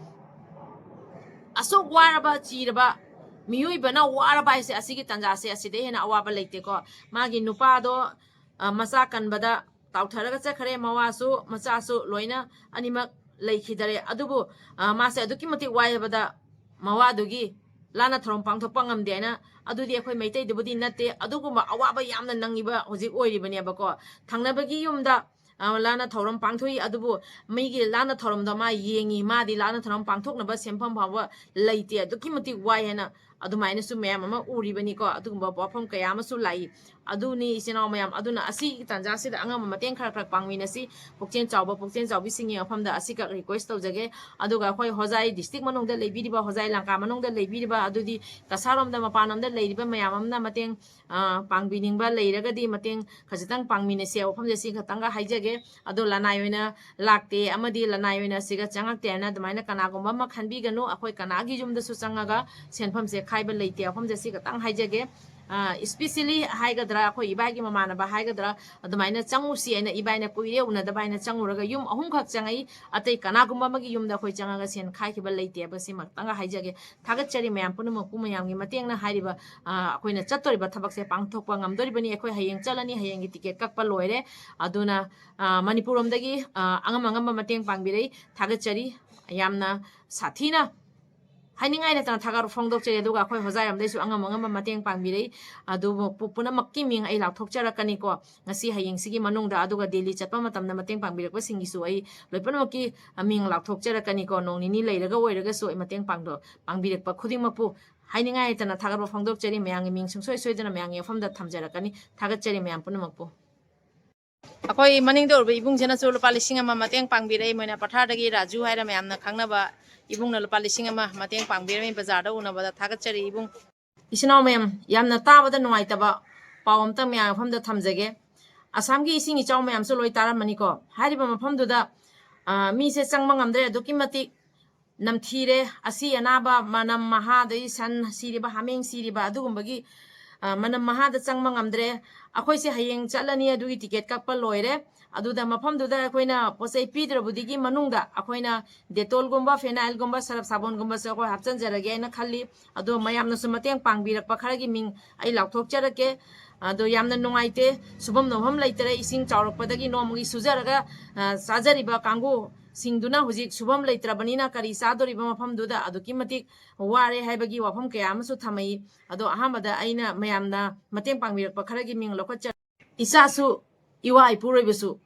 ꯑꯁꯨꯛ ꯋꯥꯔꯕ, ꯆꯤꯔꯕ ꯃꯤꯑꯣꯏꯕꯅ ꯋꯥꯔꯕ ꯍꯥꯏꯁꯦ ꯑꯁꯤꯒꯤ ꯇꯥꯟꯖꯥꯁꯦ, ꯑꯁꯤꯗꯩ ꯍꯦꯟꯅ ꯑꯋꯥꯕ ꯂꯩꯇꯦꯀꯣ꯫ ꯃꯥꯒꯤ ꯅꯨꯄꯥꯗꯣ, ꯑ, ꯃꯆꯥ ꯀꯟꯕꯗ ꯇꯥꯎꯊꯔꯒ ꯆꯠꯈ꯭ꯔꯦ꯫ ꯃꯋꯥꯁꯨ ꯃꯆꯥꯁꯨ ꯂꯣꯏꯅ ꯑꯅꯤꯃꯛ ꯂꯩꯈꯤꯗꯔꯦ꯫ ꯑꯗꯨꯕꯨ, ꯑ, ꯃꯥꯁꯦ ꯑꯗꯨꯛꯀꯤ ꯃꯇꯤꯛ ꯋꯥꯏ ꯍꯥꯏꯕꯗ ꯃꯋꯥꯗꯨꯒꯤ ꯂꯥꯟꯅ ꯊꯧꯔꯝ ꯄꯥꯡꯊꯣꯛꯄ ꯉꯝꯗꯦ ꯍꯥꯏꯅ, ꯑꯗꯨꯗꯤ ꯑꯩꯈꯣꯏ ꯃꯩꯇꯩꯗꯕꯨꯗꯤ ꯅꯠꯇꯦ, ꯑꯗꯨꯒꯨꯝꯕ ꯑꯋꯥꯕ ꯌꯥꯝꯅ ꯅꯪꯉꯤꯕ ꯍꯧꯖꯤꯛ ꯑꯣꯏꯔꯤꯕꯅꯦꯕꯀꯣ꯫ ꯊꯪꯅꯕꯒꯤ ꯌꯨꯝꯗ, ꯑ, ꯂꯥꯟꯅ ꯊꯧꯔꯝ ꯄꯥꯡꯊꯣꯛꯏ, ꯑꯗꯨꯕꯨ ꯃꯤꯒꯤ ꯂꯥꯟꯅ ꯊꯧꯔꯝꯗꯣ ꯃꯥ ꯌꯦꯡꯉꯤ, ꯃꯥꯗꯤ ꯂꯥꯟꯅ ꯊꯧꯔꯝ ꯄꯥꯡꯊꯣꯛꯅꯕ ꯁꯦꯟꯐꯝ ꯐꯥꯎꯕ ꯂꯩꯇꯦ, ꯑꯗꯨꯛꯀꯤ ꯃꯇꯤꯛ ꯋꯥꯏ ꯍꯥꯏꯅ ꯑꯗꯨꯃꯥꯏꯅꯁꯨ ꯃꯌꯥꯝ ꯑꯃ ꯎꯔꯤꯕꯅꯤꯀꯣ꯫ ꯑꯗꯨꯒꯨꯝꯕ ꯋꯥꯐꯝ ꯀꯌꯥ ꯑꯃꯁꯨ ꯂꯥꯛꯏ꯫ ꯑꯗꯨꯅꯤ ꯏꯆꯤꯟ ꯏꯅꯥꯎ ꯃꯌꯥꯝ, ꯑꯗꯨꯅ ꯑꯁꯤꯒꯤ ꯇꯥꯟꯖꯥꯁꯤꯗ ꯑꯉꯝꯕ ꯃꯇꯦꯡ ꯈꯔ ꯈꯔ ꯄꯥꯡꯃꯤꯟꯅꯁꯤ꯫ ꯄꯨꯛꯆꯦꯜ ꯆꯥꯎꯕ, ꯄꯨꯛꯆꯦꯜ ꯆꯥꯎꯕꯤꯁꯤꯡꯒꯤ ꯃꯐꯝꯗ ꯑꯁꯤꯈꯛ request ꯇꯧꯖꯒꯦ꯫ ꯑꯗꯨꯒ ꯑꯩꯈꯣꯏ ꯍꯣꯖꯥꯏ district ꯃꯅꯨꯡꯗ ꯂꯩꯕꯤꯔꯤꯕ, ꯍꯣꯖꯥꯏ ꯂꯪꯀꯥ ꯃꯅꯨꯡꯗ ꯂꯩꯕꯤꯔꯤꯕ, ꯑꯗꯨꯗꯤ ꯀꯁꯥꯔꯣꯝꯗ ꯃꯄꯥꯟꯂꯣꯝꯗ ꯂꯩꯔꯤꯕ ꯃꯌꯥꯝ ꯑꯃꯅ ꯃꯇꯦꯡ, ꯑ, ꯄꯥꯡꯕꯤꯅꯤꯡꯕ ꯂꯩꯔꯒꯗꯤ ꯃꯇꯦꯡ ꯈꯖꯤꯛꯇꯪ ꯄꯥꯡꯃꯤꯟꯅꯁꯤ ꯍꯥꯏꯕ ꯋꯥꯐꯝꯁꯦ ꯁꯤ ꯈꯛꯇꯪꯒ ꯍꯥꯏꯖꯒꯦ꯫ ꯑꯗꯣ ꯂꯅꯥꯏ ꯑꯣꯏꯅ ꯂꯥꯛꯇꯦ ꯑꯃꯗꯤ ꯂꯅꯥꯏ ꯑꯣꯏꯅ ꯁꯤꯒ ꯆꯪꯉꯛꯇꯦ ꯍꯥꯏꯅ ꯑꯗꯨꯃꯥꯏꯅ ꯀꯅꯥꯒꯨꯝꯕ ꯑꯃ ꯈꯟꯕꯤꯒꯅꯨ꯫ ꯑꯩꯈꯣꯏ ꯀꯅꯥꯒꯤ ꯌꯨꯝꯗꯁꯨ ꯆꯪꯉꯒ ꯁꯦꯟꯐꯝꯁꯦ ꯈꯥꯏꯕ ꯂꯩꯇꯦ꯫ ꯋꯥꯐꯝꯁꯦ ꯁꯤ ꯈꯛꯇꯪ ꯍꯥꯏꯖꯒꯦ꯫ ꯏꯁꯄꯤꯁꯦꯂꯤ ꯍꯥꯏꯒꯗ꯭ꯔꯥ, ꯑꯩꯈꯣꯏ ꯏꯕꯥꯏꯒꯤ ꯃꯃꯥꯟꯅꯕ ꯍꯥꯏꯒꯗ꯭ꯔꯥ, ꯑꯗꯨꯃꯥꯏꯅ ꯆꯪꯉꯨꯁꯤ ꯍꯥꯏꯅ ꯏꯕꯥꯏꯅ ꯀꯨꯏꯔꯦ ꯎꯅꯗꯕ ꯍꯥꯏꯅ ꯆꯪꯉꯨꯔꯒ ꯌꯨꯝ ꯑꯍꯨꯝꯈꯛ ꯆꯪꯉꯛꯏ꯫ ꯑꯇꯩ ꯀꯅꯥꯒꯨꯝꯕ ꯑꯃꯒꯤ ꯌꯨꯝꯗ ꯑꯩꯈꯣꯏ ꯆꯪꯉꯒ ꯁꯦꯟ ꯈꯥꯏꯈꯤꯕ ꯂꯩꯇꯦ ꯍꯥꯏꯕꯁꯤꯃꯛꯇꯪꯒ ꯍꯥꯏꯖꯒꯦ꯫ ꯊꯥꯒꯠꯆꯔꯤ ꯃꯌꯥꯝ ꯄꯨꯝꯅꯃꯛꯄꯨ, ꯃꯌꯥꯝꯒꯤ ꯃꯇꯦꯡꯅ ꯍꯥꯏꯔꯤꯕ, ꯑ, ꯑꯩꯈꯣꯏꯅ ꯆꯠꯇꯣꯔꯤꯕ ꯊꯕꯛꯁꯦ ꯄꯥꯡꯊꯣꯛꯄ ꯉꯝꯗꯣꯔꯤꯕꯅꯤ꯫ ꯑꯩꯈꯣꯏ ꯍꯌꯦꯡ ꯆꯠꯂꯅꯤ, ꯍꯌꯦꯡꯒꯤ ꯇꯤꯀꯦꯠ ꯀꯛꯄ ꯂꯣꯏꯔꯦ꯫ ꯑꯗꯨꯅ, ꯑ, ꯃꯅꯤꯄꯨꯔ ꯂꯣꯝꯗꯒꯤ, ꯑ, ꯑꯉꯝ ꯑꯉꯝꯕ ꯃꯇꯦꯡ ꯄꯥꯡꯕꯤꯔꯛꯏ꯫ ꯊꯥꯒꯠꯆꯔꯤ꯫ ꯌꯥꯝꯅ ꯁꯥꯊꯤꯅ ꯍꯥꯏꯅꯤꯡꯉꯥꯏ ꯂꯩꯇꯅ ꯊꯥꯒꯠ ꯐꯣꯡꯗꯣꯛꯆꯔꯤ꯫ ꯑꯗꯨꯒ ꯑꯩꯈꯣꯏ ꯍꯣꯖꯥꯏꯔꯣꯝꯗꯩꯁꯨ ꯑꯉꯝ ꯑꯉꯝꯕ ꯃꯇꯦꯡ ꯄꯥꯡꯕꯤꯔꯛꯏ꯫ ꯑꯗꯨꯕꯨ ꯄꯨ-, ꯄꯨꯝꯅꯃꯛꯀꯤ ꯃꯤꯡ ꯑꯩ ꯂꯥꯎꯊꯣꯛꯆꯔꯛꯀꯅꯤꯀꯣ꯫ ꯉꯁꯤ ꯍꯌꯦꯡꯁꯤꯒꯤ ꯃꯅꯨꯡꯗ, ꯑꯗꯨꯒ ꯗꯦꯜꯂꯤ ꯆꯠꯄ ꯃꯇꯝꯗ ꯃꯇꯦꯡ ꯄꯥꯡꯕꯤꯔꯛꯄꯁꯤꯡꯒꯤꯁꯨ ꯑꯩ ꯂꯣꯏ ꯄꯨꯝꯅꯃꯛꯀꯤ ꯃꯤꯡ ꯂꯥꯎꯊꯣꯛꯆꯔꯛꯀꯅꯤꯀꯣ꯫ ꯅꯣꯡ ꯅꯤꯅꯤ ꯂꯩꯔꯒ ꯑꯣꯏꯔꯒꯁꯨ ꯑꯩ ꯃꯇꯦꯡ ꯄꯥꯡꯗꯣ-, ꯄꯥꯡꯕꯤꯔꯛꯄ ꯈꯨꯗꯤꯡꯃꯛꯄꯨ ꯍꯥꯏꯅꯤꯡꯉꯥꯏ ꯂꯩꯇꯅ ꯊꯥꯒꯠꯄ ꯐꯣꯡꯗꯣꯛꯆꯔꯤ꯫ ꯃꯌꯥꯝꯒꯤ ꯃꯤꯡ ꯁꯨꯡꯁꯣꯏ ꯁꯣꯏꯗꯅ ꯃꯌꯥꯝꯒꯤ ꯃꯐꯝꯗ ꯊꯝꯖꯔꯛꯀꯅꯤ꯫ ꯊꯥꯒꯠꯆꯔꯤ ꯃꯌꯥꯝ ꯄꯨꯝꯅꯃꯛꯄꯨ꯫ ꯑꯩꯈꯣꯏ ꯃꯅꯤꯡꯗ ꯎꯔꯤꯕ ꯏꯕꯨꯡꯁꯤꯅꯁꯨ ꯂꯨꯄꯥ ꯂꯤꯁꯤꯡ ꯑꯃ ꯃꯇꯦꯡ ꯄꯥꯡꯕꯤꯔꯛꯏ꯫ ꯃꯣꯏꯅ ꯄꯊꯥꯔꯗꯒꯤ ꯔꯥꯖꯨ ꯍꯥꯏꯔ ꯃꯌꯥꯝꯅ ꯈꯪꯅꯕ ꯏꯕꯨꯡꯅ ꯂꯨꯄꯥ ꯂꯤꯁꯤꯡ ꯑꯃ ꯃꯇꯦꯡ ꯄꯥꯡꯕꯤꯔꯝꯃꯤ꯫ ꯕꯖꯥꯔꯗ ꯎꯅꯕꯗ ꯊꯥꯒꯠꯆꯔꯤ ꯏꯕꯨꯡ꯫ ꯏꯆꯤꯟ ꯏꯅꯥꯎ ꯃꯌꯥꯝ, ꯌꯥꯝꯅ ꯇꯥꯕꯗ ꯅꯨꯡꯉꯥꯏꯇꯕ ꯄꯥꯎ ꯑꯝꯇꯪ ꯃꯌꯥꯝ ꯃꯐꯝꯗ ꯊꯝꯖꯒꯦ꯫ ꯑꯁꯥꯝꯒꯤ ꯏꯁꯤꯡ ꯏꯆꯥꯎ ꯃꯌꯥꯝꯁꯨ ꯂꯣꯏ ꯇꯥꯔꯝꯃꯅꯤꯀꯣ꯫ ꯍꯥꯏꯔꯤꯕ ꯃꯐꯝꯗꯨꯗ, ꯑ, ꯃꯤꯁꯦ ꯆꯪꯕ ꯉꯝꯗ꯭ꯔꯦ, ꯑꯗꯨꯛꯀꯤ ꯃꯇꯤꯛ ꯅꯝꯊꯤꯔꯦ꯫ ꯑꯁꯤ ꯑꯅꯥꯕ, ꯃꯅꯝ ꯃꯍꯥ, ꯑꯗꯩ ꯁꯟ ꯁꯤꯔꯤꯕ, ꯍꯥꯃꯦꯡ ꯁꯤꯔꯤꯕ, ꯑꯗꯨꯒꯨꯝꯕꯒꯤ, ꯑ, ꯃꯅꯝ ꯃꯍꯥꯗ ꯆꯪꯕ ꯉꯝꯗ꯭ꯔꯦ꯫ ꯑꯩꯈꯣꯏꯁꯦ ꯍꯌꯦꯡ ꯆꯠꯂꯅꯤ, ꯑꯗꯨꯒꯤ ꯇꯤꯀꯦꯠ ꯀꯛꯄ ꯂꯣꯏꯔꯦ꯫ ꯑꯗꯨꯗ ꯃꯐꯝꯗꯨꯗ ꯑꯩꯈꯣꯏꯅ ꯄꯣꯠ ꯆꯩ ꯄꯤꯗ꯭ꯔꯕꯗꯨꯒꯤ ꯃꯅꯨꯡꯗ ꯑꯩꯈꯣꯏꯅ ꯗꯦꯇꯣꯜꯒꯨꯝꯕ, ꯐꯦꯅꯥꯏꯜꯒꯨꯝꯕ, ꯁꯔꯞ ꯁꯥꯕꯣꯟꯒꯨꯝꯕꯁꯨ ꯑꯩꯈꯣꯏ ꯍꯥꯞꯆꯤꯟꯖꯔꯒꯦ ꯍꯥꯏꯅ ꯈꯜꯂꯤ꯫ ꯑꯗꯣ ꯃꯌꯥꯝꯅꯁꯨ ꯃꯇꯦꯡ ꯄꯥꯡꯕꯤꯔꯛꯄ ꯈꯔꯒꯤ ꯃꯤꯡ ꯑꯩ ꯂꯥꯎꯊꯣꯛꯆꯔꯛꯀꯦ꯫ ꯑꯗꯣ ꯌꯥꯝꯅ ꯅꯨꯡꯉꯥꯏꯇꯦ, ꯁꯨꯐꯝ ꯅꯣꯝꯐꯝ ꯂꯩꯇꯔꯦ꯫ ꯏꯁꯤꯡ ꯆꯥꯎꯔꯛꯄꯗꯒꯤ ꯅꯣꯡꯃꯒꯤ ꯁꯨꯖꯔꯒ, ꯑ, ꯆꯥꯖꯔꯤꯕ ꯀꯥꯡꯕꯨꯁꯤꯡꯗꯨꯅ ꯍꯧꯖꯤꯛ ꯁꯨꯐꯝ ꯂꯩꯇ꯭ꯔꯕꯅꯤꯅ ꯀꯔꯤ ꯆꯥꯗꯣꯔꯤꯕ ꯃꯐꯝꯗꯨꯗ ꯑꯗꯨꯛꯀꯤ ꯃꯇꯤꯛ ꯋꯥꯔꯦ ꯍꯥꯏꯕꯒꯤ ꯋꯥꯐꯝ ꯀꯌꯥ ꯑꯃꯁꯨ ꯊꯝꯃꯛꯏ꯫ ꯑꯗꯣ ꯑꯍꯥꯟꯕꯗ ꯑꯩꯅ ꯃꯌꯥꯝꯅ ꯃꯇꯦꯡ ꯄꯥꯡꯕꯤꯔꯛꯄ ꯈꯔꯒꯤ ꯃꯤꯡ ꯂꯧꯈꯠꯆ-, ꯏꯆꯥꯁꯨ ꯏꯋꯥ ꯏꯄꯨꯔꯣꯏꯕꯁꯨ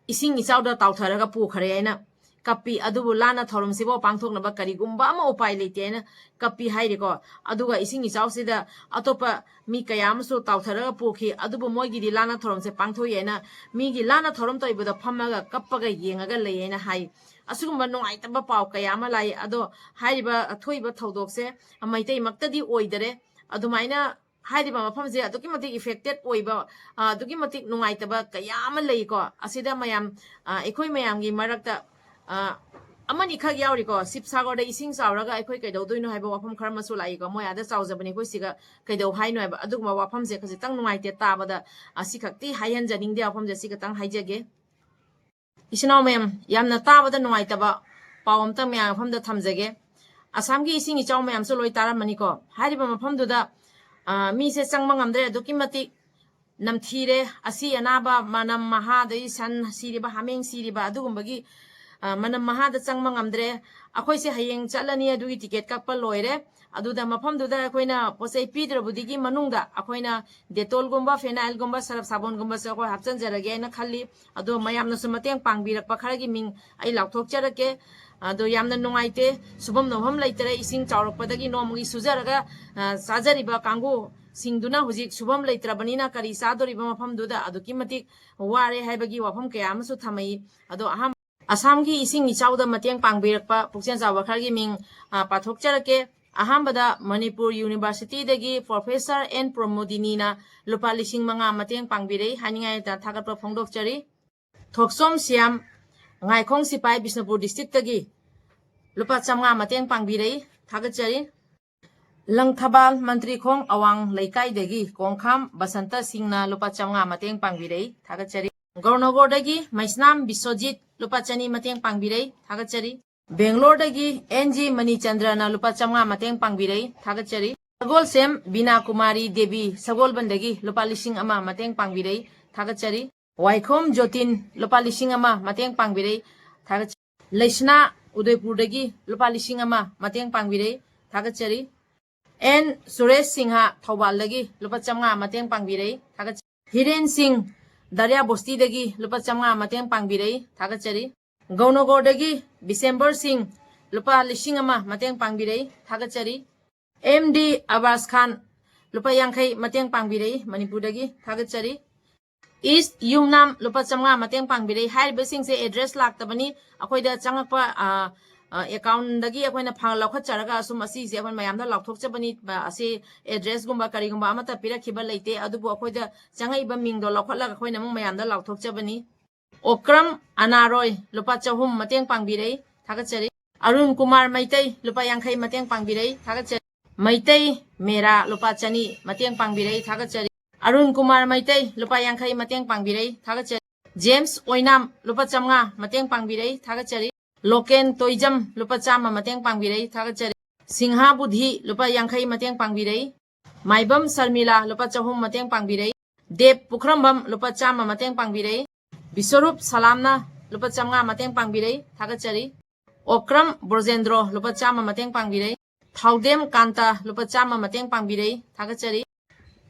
ꯏꯁꯤꯡ ꯏꯆꯥꯎꯗ ꯇꯥꯎꯊꯔꯒ ꯄꯨꯈ꯭ꯔꯦ ꯍꯥꯏꯅ ꯀꯞꯄꯤ꯫ ꯑꯗꯨꯕꯨ ꯂꯥꯟꯅ ꯊꯧꯔꯝꯁꯤꯐꯥꯎ ꯄꯥꯡꯊꯣꯛꯅꯕ ꯀꯔꯤꯒꯨꯝꯕ ꯑꯃ ꯎꯄꯥꯏ ꯂꯩꯇꯦ ꯍꯥꯏꯅ ꯀꯞꯄꯤ ꯍꯥꯏꯔꯤꯀꯣ꯫ ꯑꯗꯨꯒ ꯏꯁꯤꯡ ꯏꯆꯥꯎꯁꯤꯗ ꯑꯇꯣꯞꯄ ꯃꯤ ꯀꯌꯥ ꯑꯃꯁꯨ ꯇꯥꯎꯊꯔꯒ ꯄꯨꯈꯤ꯫ ꯑꯗꯨꯕꯨ ꯃꯣꯏꯒꯤꯗꯤ ꯂꯥꯟꯅ ꯊꯧꯔꯝꯁꯦ ꯄꯥꯡꯊꯣꯛꯏ ꯍꯥꯏꯅ, ꯃꯤꯒꯤ ꯂꯥꯟꯅ ꯊꯧꯔꯝ ꯇꯧꯔꯤꯕꯗꯣ ꯐꯝꯃꯒ ꯀꯞꯄꯒ ꯌꯦꯡꯉꯒ ꯂꯩ ꯍꯥꯏꯅ ꯍꯥꯏ꯫ ꯑꯁꯤꯒꯨꯝꯕ ꯅꯨꯡꯉꯥꯏꯇꯕ ꯄꯥꯎ ꯀꯌꯥ ꯑꯃ ꯂꯥꯛꯏ꯫ ꯑꯗꯣ ꯍꯥꯏꯔꯤꯕ ꯊꯣꯛꯏꯕ ꯊꯧꯗꯣꯛꯁꯦ ꯃꯩꯇꯩꯃꯛꯇꯗꯤ ꯑꯣꯏꯗꯔꯦ꯫ ꯑꯗꯨꯃꯥꯏꯅ ꯍꯥꯏꯔꯤꯕ ꯃꯐꯝꯁꯦ ꯑꯗꯨꯛꯀꯤ ꯃꯇꯤꯛ affected ꯑꯣꯏꯕ, ꯑ, ꯑꯗꯨꯛꯀꯤ ꯃꯇꯤꯛ ꯅꯨꯡꯉꯥꯏꯇꯕ ꯀꯌꯥ ꯑꯃ ꯂꯩꯀꯣ꯫ ꯑꯁꯤꯗ ꯃꯌꯥꯝ, ꯑ, ꯑꯩꯈꯣꯏ ꯃꯌꯥꯝꯒꯤ ꯃꯔꯛꯇ, ꯑ, ꯑꯃꯅꯤꯈꯛ ꯌꯥꯎꯔꯤꯀꯣ, ꯁꯤꯕꯁꯥꯒꯔꯗ ꯏꯁꯤꯡ ꯆꯥꯎꯔꯒ ꯑꯩꯈꯣꯏ ꯀꯩꯗꯧꯗꯣꯏꯅꯣ ꯍꯥꯏꯕ ꯋꯥꯐꯝ ꯈꯔ ꯑꯃꯁꯨ ꯂꯥꯛꯏꯀꯣ꯫ ꯃꯣꯏ ꯑꯥꯗ ꯆꯥꯎꯖꯕꯅꯦ, ꯑꯩꯈꯣꯏ ꯁꯤꯒ ꯀꯩꯗꯧ ꯍꯥꯏꯅꯣ ꯍꯥꯏꯕ ꯑꯗꯨꯒꯨꯝꯕ ꯋꯥꯐꯝꯁꯦ ꯈꯖꯤꯛꯇꯪ ꯅꯨꯡꯉꯥꯏꯇꯦ ꯇꯥꯕꯗ꯫ ꯑꯁꯤꯈꯛꯇꯤ ꯍꯥꯏꯍꯟꯖꯅꯤꯡꯗꯦ, ꯋꯥꯐꯝꯁꯦ ꯑꯁꯤ ꯈꯛꯇꯪ ꯍꯥꯏꯖꯒꯦ꯫ ꯏꯆꯤꯟ ꯏꯅꯥꯎ ꯃꯌꯥꯝ, ꯌꯥꯝꯅ ꯇꯥꯕꯗ ꯅꯨꯡꯉꯥꯏꯇꯕ ꯄꯥꯎ ꯑꯝꯇꯪ ꯃꯌꯥꯝ ꯃꯐꯝꯗ ꯊꯝꯖꯒꯦ꯫ ꯑꯁꯥꯝꯒꯤ ꯏꯁꯤꯡ ꯏꯆꯥꯎ ꯃꯌꯥꯝꯁꯨ ꯂꯣꯏ ꯇꯥꯔꯝꯃꯅꯤꯀꯣ꯫ ꯍꯥꯏꯔꯤꯕ ꯃꯐꯝꯗꯨꯗ, ꯑ, ꯃꯤꯁꯦ ꯆꯪꯕ ꯉꯝꯗ꯭ꯔꯦ, ꯑꯗꯨꯛꯀꯤ ꯃꯇꯤꯛ ꯅꯝꯊꯤꯔꯦ꯫ ꯑꯁꯤ ꯑꯅꯥꯕ, ꯃꯅꯝ ꯃꯍꯥꯗꯒꯤ ꯁꯟ ꯁꯤꯔꯤꯕ, ꯍꯥꯃꯦꯡ ꯁꯤꯔꯤꯕ, ꯑꯗꯨꯒꯨꯝꯕꯒꯤ, ꯑ, ꯃꯅꯝ ꯃꯍꯥꯗ ꯆꯪꯕ ꯉꯝꯗ꯭ꯔꯦ꯫ ꯑꯩꯈꯣꯏꯁꯦ ꯍꯌꯦꯡ ꯆꯠꯂꯅꯤ, ꯑꯗꯨꯒꯤ ꯇꯤꯀꯦꯠ ꯀꯛꯄ ꯂꯣꯏꯔꯦ꯫ ꯑꯗꯨꯗ ꯃꯐꯝꯗꯨꯗ ꯑꯩꯈꯣꯏꯅ ꯄꯣꯠ ꯆꯩ ꯄꯤꯗ꯭ꯔꯕꯗꯨꯒꯤ ꯃꯅꯨꯡꯗ ꯑꯩꯈꯣꯏꯅ ꯗꯦꯇꯣꯜꯒꯨꯝꯕ, ꯐꯦꯅꯥꯏꯜꯒꯨꯝꯕ, ꯁꯔꯞ ꯁꯥꯕꯣꯟꯒꯨꯝꯕꯁꯦ ꯑꯩꯈꯣꯏ ꯍꯥꯞꯆꯤꯟꯖꯔꯒꯦ ꯍꯥꯏꯅ ꯈꯜꯂꯤ꯫ ꯑꯗꯣ ꯃꯌꯥꯝꯅꯁꯨ ꯃꯇꯦꯡ ꯄꯥꯡꯕꯤꯔꯛꯄ ꯈꯔꯒꯤ ꯃꯤꯡ ꯑꯩ ꯂꯥꯎꯊꯣꯛꯆꯔꯛꯀꯦ꯫ ꯑꯗꯣ ꯌꯥꯝꯅ ꯅꯨꯡꯉꯥꯏꯇꯦ, ꯁꯨꯐꯝ ꯅꯣꯝꯐꯝ ꯂꯩꯇꯔꯦ꯫ ꯏꯁꯤꯡ ꯆꯥꯎꯔꯛꯄꯗꯒꯤ ꯅꯣꯡꯃꯒꯤ ꯁꯨꯖꯔꯒ, ꯑ, ꯆꯥꯖꯔꯤꯕ ꯀꯥꯡꯕꯨꯁꯤꯡꯗꯨꯅ ꯍꯧꯖꯤꯛ ꯁꯨꯐꯝ ꯂꯩꯇ꯭ꯔꯕꯅꯤꯅ ꯀꯔꯤ ꯆꯥꯗꯣꯔꯤꯕ ꯃꯐꯝꯗꯨꯗ ꯑꯗꯨꯛꯀꯤ ꯃꯇꯤꯛ ꯋꯥꯔꯦ ꯍꯥꯏꯕꯒꯤ ꯋꯥꯐꯝ ꯀꯌꯥ ꯑꯃꯁꯨ ꯊꯝꯃꯛꯏ꯫ ꯑꯗꯣ ꯑꯍꯥꯟ-, ꯑꯁꯥꯝꯒꯤ ꯏꯁꯤꯡ ꯏꯆꯥꯎꯗ ꯃꯇꯦꯡ ꯄꯥꯡꯕꯤꯔꯛꯄ ꯄꯨꯛꯆꯦꯜ ꯆꯥꯎꯕ ꯈꯔꯒꯤ ꯃꯤꯡ, ꯑ, ꯄꯥꯊꯣꯛꯆꯔꯛꯀꯦ꯫ ꯑꯍꯥꯟꯕꯗ ꯃꯅꯤꯄꯨꯔ ꯌꯨꯅꯤꯚꯔꯁꯤꯇꯤꯗꯒꯤ ꯄ꯭ꯔꯣꯐꯦꯁꯔ ꯑꯦꯟ ꯄ꯭ꯔꯃꯣꯗꯤꯅꯤꯅ ꯂꯨꯄꯥ ꯂꯤꯁꯤꯡ ꯃꯉꯥ ꯃꯇꯦꯡ ꯄꯥꯡꯕꯤꯔꯛꯏ꯫ ꯍꯥꯏꯅꯤꯡꯉꯥꯏ ꯂꯩꯇꯅ ꯊꯥꯒꯠꯄ ꯐꯣꯡꯗꯣꯛꯆꯔꯤ꯫ ꯊꯣꯛꯆꯣꯝ ꯁꯤꯌꯥꯝ, ꯉꯥꯏꯈꯣꯡ ꯁꯤꯄꯥꯏ, ꯕꯤꯁꯅꯨꯄꯨꯔ ꯗꯤꯁꯇ꯭ꯔꯤꯛꯇꯒꯤ ꯂꯨꯄꯥ ꯆꯥꯝꯃꯉꯥ ꯃꯇꯦꯡ ꯄꯥꯡꯕꯤꯔꯛꯏ꯫ ꯊꯥꯒꯠꯆꯔꯤ꯫ ꯂꯪꯊꯕꯥꯜ, ꯃꯟꯇ꯭ꯔꯤꯈꯣꯡ ꯑꯋꯥꯡ ꯂꯩꯀꯥꯏꯗꯒꯤ ꯀꯣꯡꯈꯥꯝ ꯕꯁꯟꯇ ꯁꯤꯡꯅ ꯂꯨꯄꯥ ꯆꯥꯝꯃꯉꯥ ꯃꯇꯦꯡ ꯄꯥꯡꯕꯤꯔꯛꯏ꯫ ꯊꯥꯒꯠꯆꯔꯤ꯫ ꯒꯧꯔꯅꯒꯔꯗꯒꯤ ꯃꯩꯁꯅꯥꯝ ꯕꯤꯁ꯭ꯋꯖꯤꯠ ꯂꯨꯄꯥ ꯆꯅꯤ ꯃꯇꯦꯡ ꯄꯥꯡꯕꯤꯔꯛꯏ꯫ ꯊꯥꯒꯠꯆꯔꯤ꯫ ꯕꯦꯡꯒ꯭ꯂꯣꯔꯗꯒꯤ ꯑꯦꯟ ꯖꯤ ꯃꯅꯤꯆꯟꯗ꯭ꯔꯅ ꯂꯨꯄꯥ ꯆꯥꯝꯃꯉꯥ ꯃꯇꯦꯡ ꯄꯥꯡꯕꯤꯔꯛꯏ꯫ ꯊꯥꯒꯠꯆꯔꯤ꯫ ꯁꯒꯣꯜꯁꯦꯝ ꯕꯤꯅꯥ ꯀꯨꯃꯥꯔꯤ ꯗꯦꯕꯤ ꯁꯒꯣꯜꯕꯟꯗꯒꯤ ꯂꯨꯄꯥ ꯂꯤꯁꯤꯡ ꯑꯃ ꯃꯇꯦꯡ ꯄꯥꯡꯕꯤꯔꯛꯏ꯫ ꯊꯥꯒꯠꯆꯔꯤ꯫ ꯋꯥꯏꯈꯣꯝ ꯖꯣꯇꯤꯟ ꯂꯨꯄꯥ ꯂꯤꯁꯤꯡ ꯑꯃ ꯃꯇꯦꯡ ꯄꯥꯡꯕꯤꯔꯛꯏ꯫ ꯊꯥꯒꯠꯆꯔꯤ꯫ ꯂꯩꯁꯅꯥ ꯎꯗꯩꯄꯨꯔꯗꯒꯤ ꯂꯨꯄꯥ ꯂꯤꯁꯤꯡ ꯑꯃ ꯃꯇꯦꯡ ꯄꯥꯡꯕꯤꯔꯛꯏ꯫ ꯊꯥꯒꯠꯆꯔꯤ꯫ ꯑꯦꯟ ꯁꯨꯔꯦꯁ ꯁꯤꯡꯍ ꯊꯧꯕꯥꯜꯗꯒꯤ ꯂꯨꯄꯥ ꯆꯥꯝꯃꯉꯥ ꯃꯇꯦꯡ ꯄꯥꯡꯕꯤꯔꯛꯏ꯫ ꯊꯥꯒꯠꯆꯔꯤ꯫ ꯍꯤꯔꯦꯟ ꯁꯤꯡ ꯗꯔꯤꯌꯥ ꯕꯣꯁꯇꯤꯗꯒꯤ ꯂꯨꯄꯥ ꯆꯥꯝꯃꯉꯥ ꯃꯇꯦꯡ ꯄꯥꯡꯕꯤꯔꯛꯏ꯫ ꯊꯥꯒꯠꯆꯔꯤ꯫ ꯒꯧꯅꯒꯔꯗꯒꯤ ꯕꯤꯁꯦꯝꯕꯔ ꯁꯤꯡ ꯂꯨꯄꯥ ꯂꯤꯁꯤꯡ ꯑꯃ ꯃꯇꯦꯡ ꯄꯥꯡꯕꯤꯔꯛꯏ꯫ ꯊꯥꯒꯠꯆꯔꯤ꯫ ꯑꯦꯝ ꯗꯤ ꯑꯕꯥꯁ ꯈꯥꯟ ꯂꯨꯄꯥ ꯌꯥꯡꯈꯩ ꯃꯇꯦꯡ ꯄꯥꯡꯕꯤꯔꯛꯏ, ꯃꯅꯤꯄꯨꯔꯗꯒꯤ꯫ ꯊꯥꯒꯠꯆꯔꯤ꯫ ꯏꯁ ꯌꯨꯝꯅꯥꯝ ꯂꯨꯄꯥ ꯆꯥꯝꯃꯉꯥ ꯃꯇꯦꯡ ꯄꯥꯡꯕꯤꯔꯛꯏ꯫ ꯍꯥꯏꯔꯤꯕꯁꯤꯡꯁꯦ ꯑꯦꯗ꯭ꯔꯦꯁ ꯂꯥꯛꯇꯕꯅꯤ, ꯑꯩꯈꯣꯏꯗ ꯆꯪꯉꯛꯄ, ꯑ, ꯑ, ꯑꯦꯀꯥꯎꯟꯗꯒꯤ ꯑꯩꯈꯣꯏꯅ ꯐ-, ꯂꯧꯈꯠꯆꯔꯒ ꯑꯁꯨꯝ ꯑꯁꯤꯁꯦ ꯑꯩꯈꯣꯏ ꯃꯌꯥꯝꯗ ꯂꯥꯎꯊꯣꯛꯆꯕꯅꯤ꯫ ꯑ, ꯑꯁꯤ ꯑꯦꯗ꯭ꯔꯦꯁꯀꯨꯝꯕ ꯀꯔꯤꯒꯨꯝꯕ ꯑꯃꯠꯇ ꯄꯤꯔꯛꯈꯤꯕ ꯂꯩꯇꯦ, ꯑꯗꯨꯕꯨ ꯑꯩꯈꯣꯏꯗ ꯆꯪꯉꯛꯏꯕ ꯃꯤꯡꯗꯣ ꯂꯧꯈꯠꯂꯒ ꯑꯩꯈꯣꯏꯅ ꯑꯃꯨꯛ ꯃꯌꯥꯝꯗ ꯂꯥꯎꯊꯣꯛꯆꯕꯅꯤ꯫ ꯑꯣꯀ꯭ꯔꯝ ꯑꯅꯥꯔꯣꯏ ꯂꯨꯄꯥ ꯆꯍꯨꯝ ꯃꯇꯦꯡ ꯄꯥꯡꯕꯤꯔꯛꯏ꯫ ꯊꯥꯒꯠꯆꯔꯤ꯫ ꯑꯔꯨꯟ ꯀꯨꯃꯥꯔ ꯃꯩꯇꯩ ꯂꯨꯄꯥ ꯌꯥꯡꯈꯩ ꯃꯇꯦꯡ ꯄꯥꯡꯕꯤꯔꯛꯏ, ꯊꯥꯒꯠꯆꯔꯤ꯫ ꯃꯩꯇꯩ ꯃꯦꯔꯥ ꯂꯨꯄꯥ ꯆꯅꯤ ꯃꯇꯦꯡ ꯄꯥꯡꯕꯤꯔꯛꯏ, ꯊꯥꯒꯠꯆꯔꯤ꯫ ꯑꯔꯨꯟ ꯀꯨꯃꯥꯔ ꯃꯩꯇꯩ ꯂꯨꯄꯥ ꯌꯥꯡꯈꯩ ꯃꯇꯦꯡ ꯄꯥꯡꯕꯤꯔꯛꯏ, ꯊꯥꯒꯠꯆꯔꯤ꯫ ꯖꯦꯝꯁ ꯑꯣꯏꯅꯥꯝ ꯂꯨꯄꯥ ꯆꯥꯝꯃꯉꯥ ꯃꯇꯦꯡ ꯄꯥꯡꯕꯤꯔꯛꯏ, ꯊꯥꯒꯠꯆꯔꯤ꯫ ꯂꯣꯀꯦꯟ ꯇꯣꯏꯖꯝ ꯂꯨꯄꯥ ꯆꯥꯝꯃ ꯃꯇꯦꯡ ꯄꯥꯡꯕꯤꯔꯛꯏ, ꯊꯥꯒꯠꯆꯔꯤ꯫ ꯁꯤꯡꯍꯥ ꯕꯨꯙꯤ ꯂꯨꯄꯥ ꯌꯥꯡꯈꯩ ꯃꯇꯦꯡ ꯄꯥꯡꯕꯤꯔꯛꯏ꯫ ꯃꯥꯏꯕꯝ ꯁꯔꯃꯤꯂꯥ ꯂꯨꯄꯥ ꯆꯍꯨꯝ ꯃꯇꯦꯡ ꯄꯥꯡꯕꯤꯔꯛꯏ꯫ ꯗꯦꯕ ꯄꯨꯈ꯭ꯔꯝꯕꯝ ꯂꯨꯄꯥ ꯆꯥꯝꯃ ꯃꯇꯦꯡ ꯄꯥꯡꯕꯤꯔꯛꯏ꯫ ꯕꯤꯁꯣꯔꯨꯞ ꯁꯂꯥꯝꯅ ꯂꯨꯄꯥ ꯆꯥꯝꯃꯉꯥ ꯃꯇꯦꯡ ꯄꯥꯡꯕꯤꯔꯛꯏ, ꯊꯥꯒꯠꯆꯔꯤ꯫ ꯑꯣꯀ꯭ꯔꯝ ꯕ꯭ꯔꯣꯖꯦꯟꯗ꯭ꯔꯣ ꯂꯨꯄꯥ ꯆꯥꯝꯃ ꯃꯇꯦꯡ ꯄꯥꯡꯕꯤꯔꯛꯏ꯫ ꯊꯥꯎꯗꯦꯝ ꯀꯥꯟꯇ ꯂꯨꯄꯥ ꯆꯥꯝꯃ ꯃꯇꯦꯡ ꯄꯥꯡꯕꯤꯔꯛꯏ, ꯊꯥꯒꯠꯆꯔꯤ꯫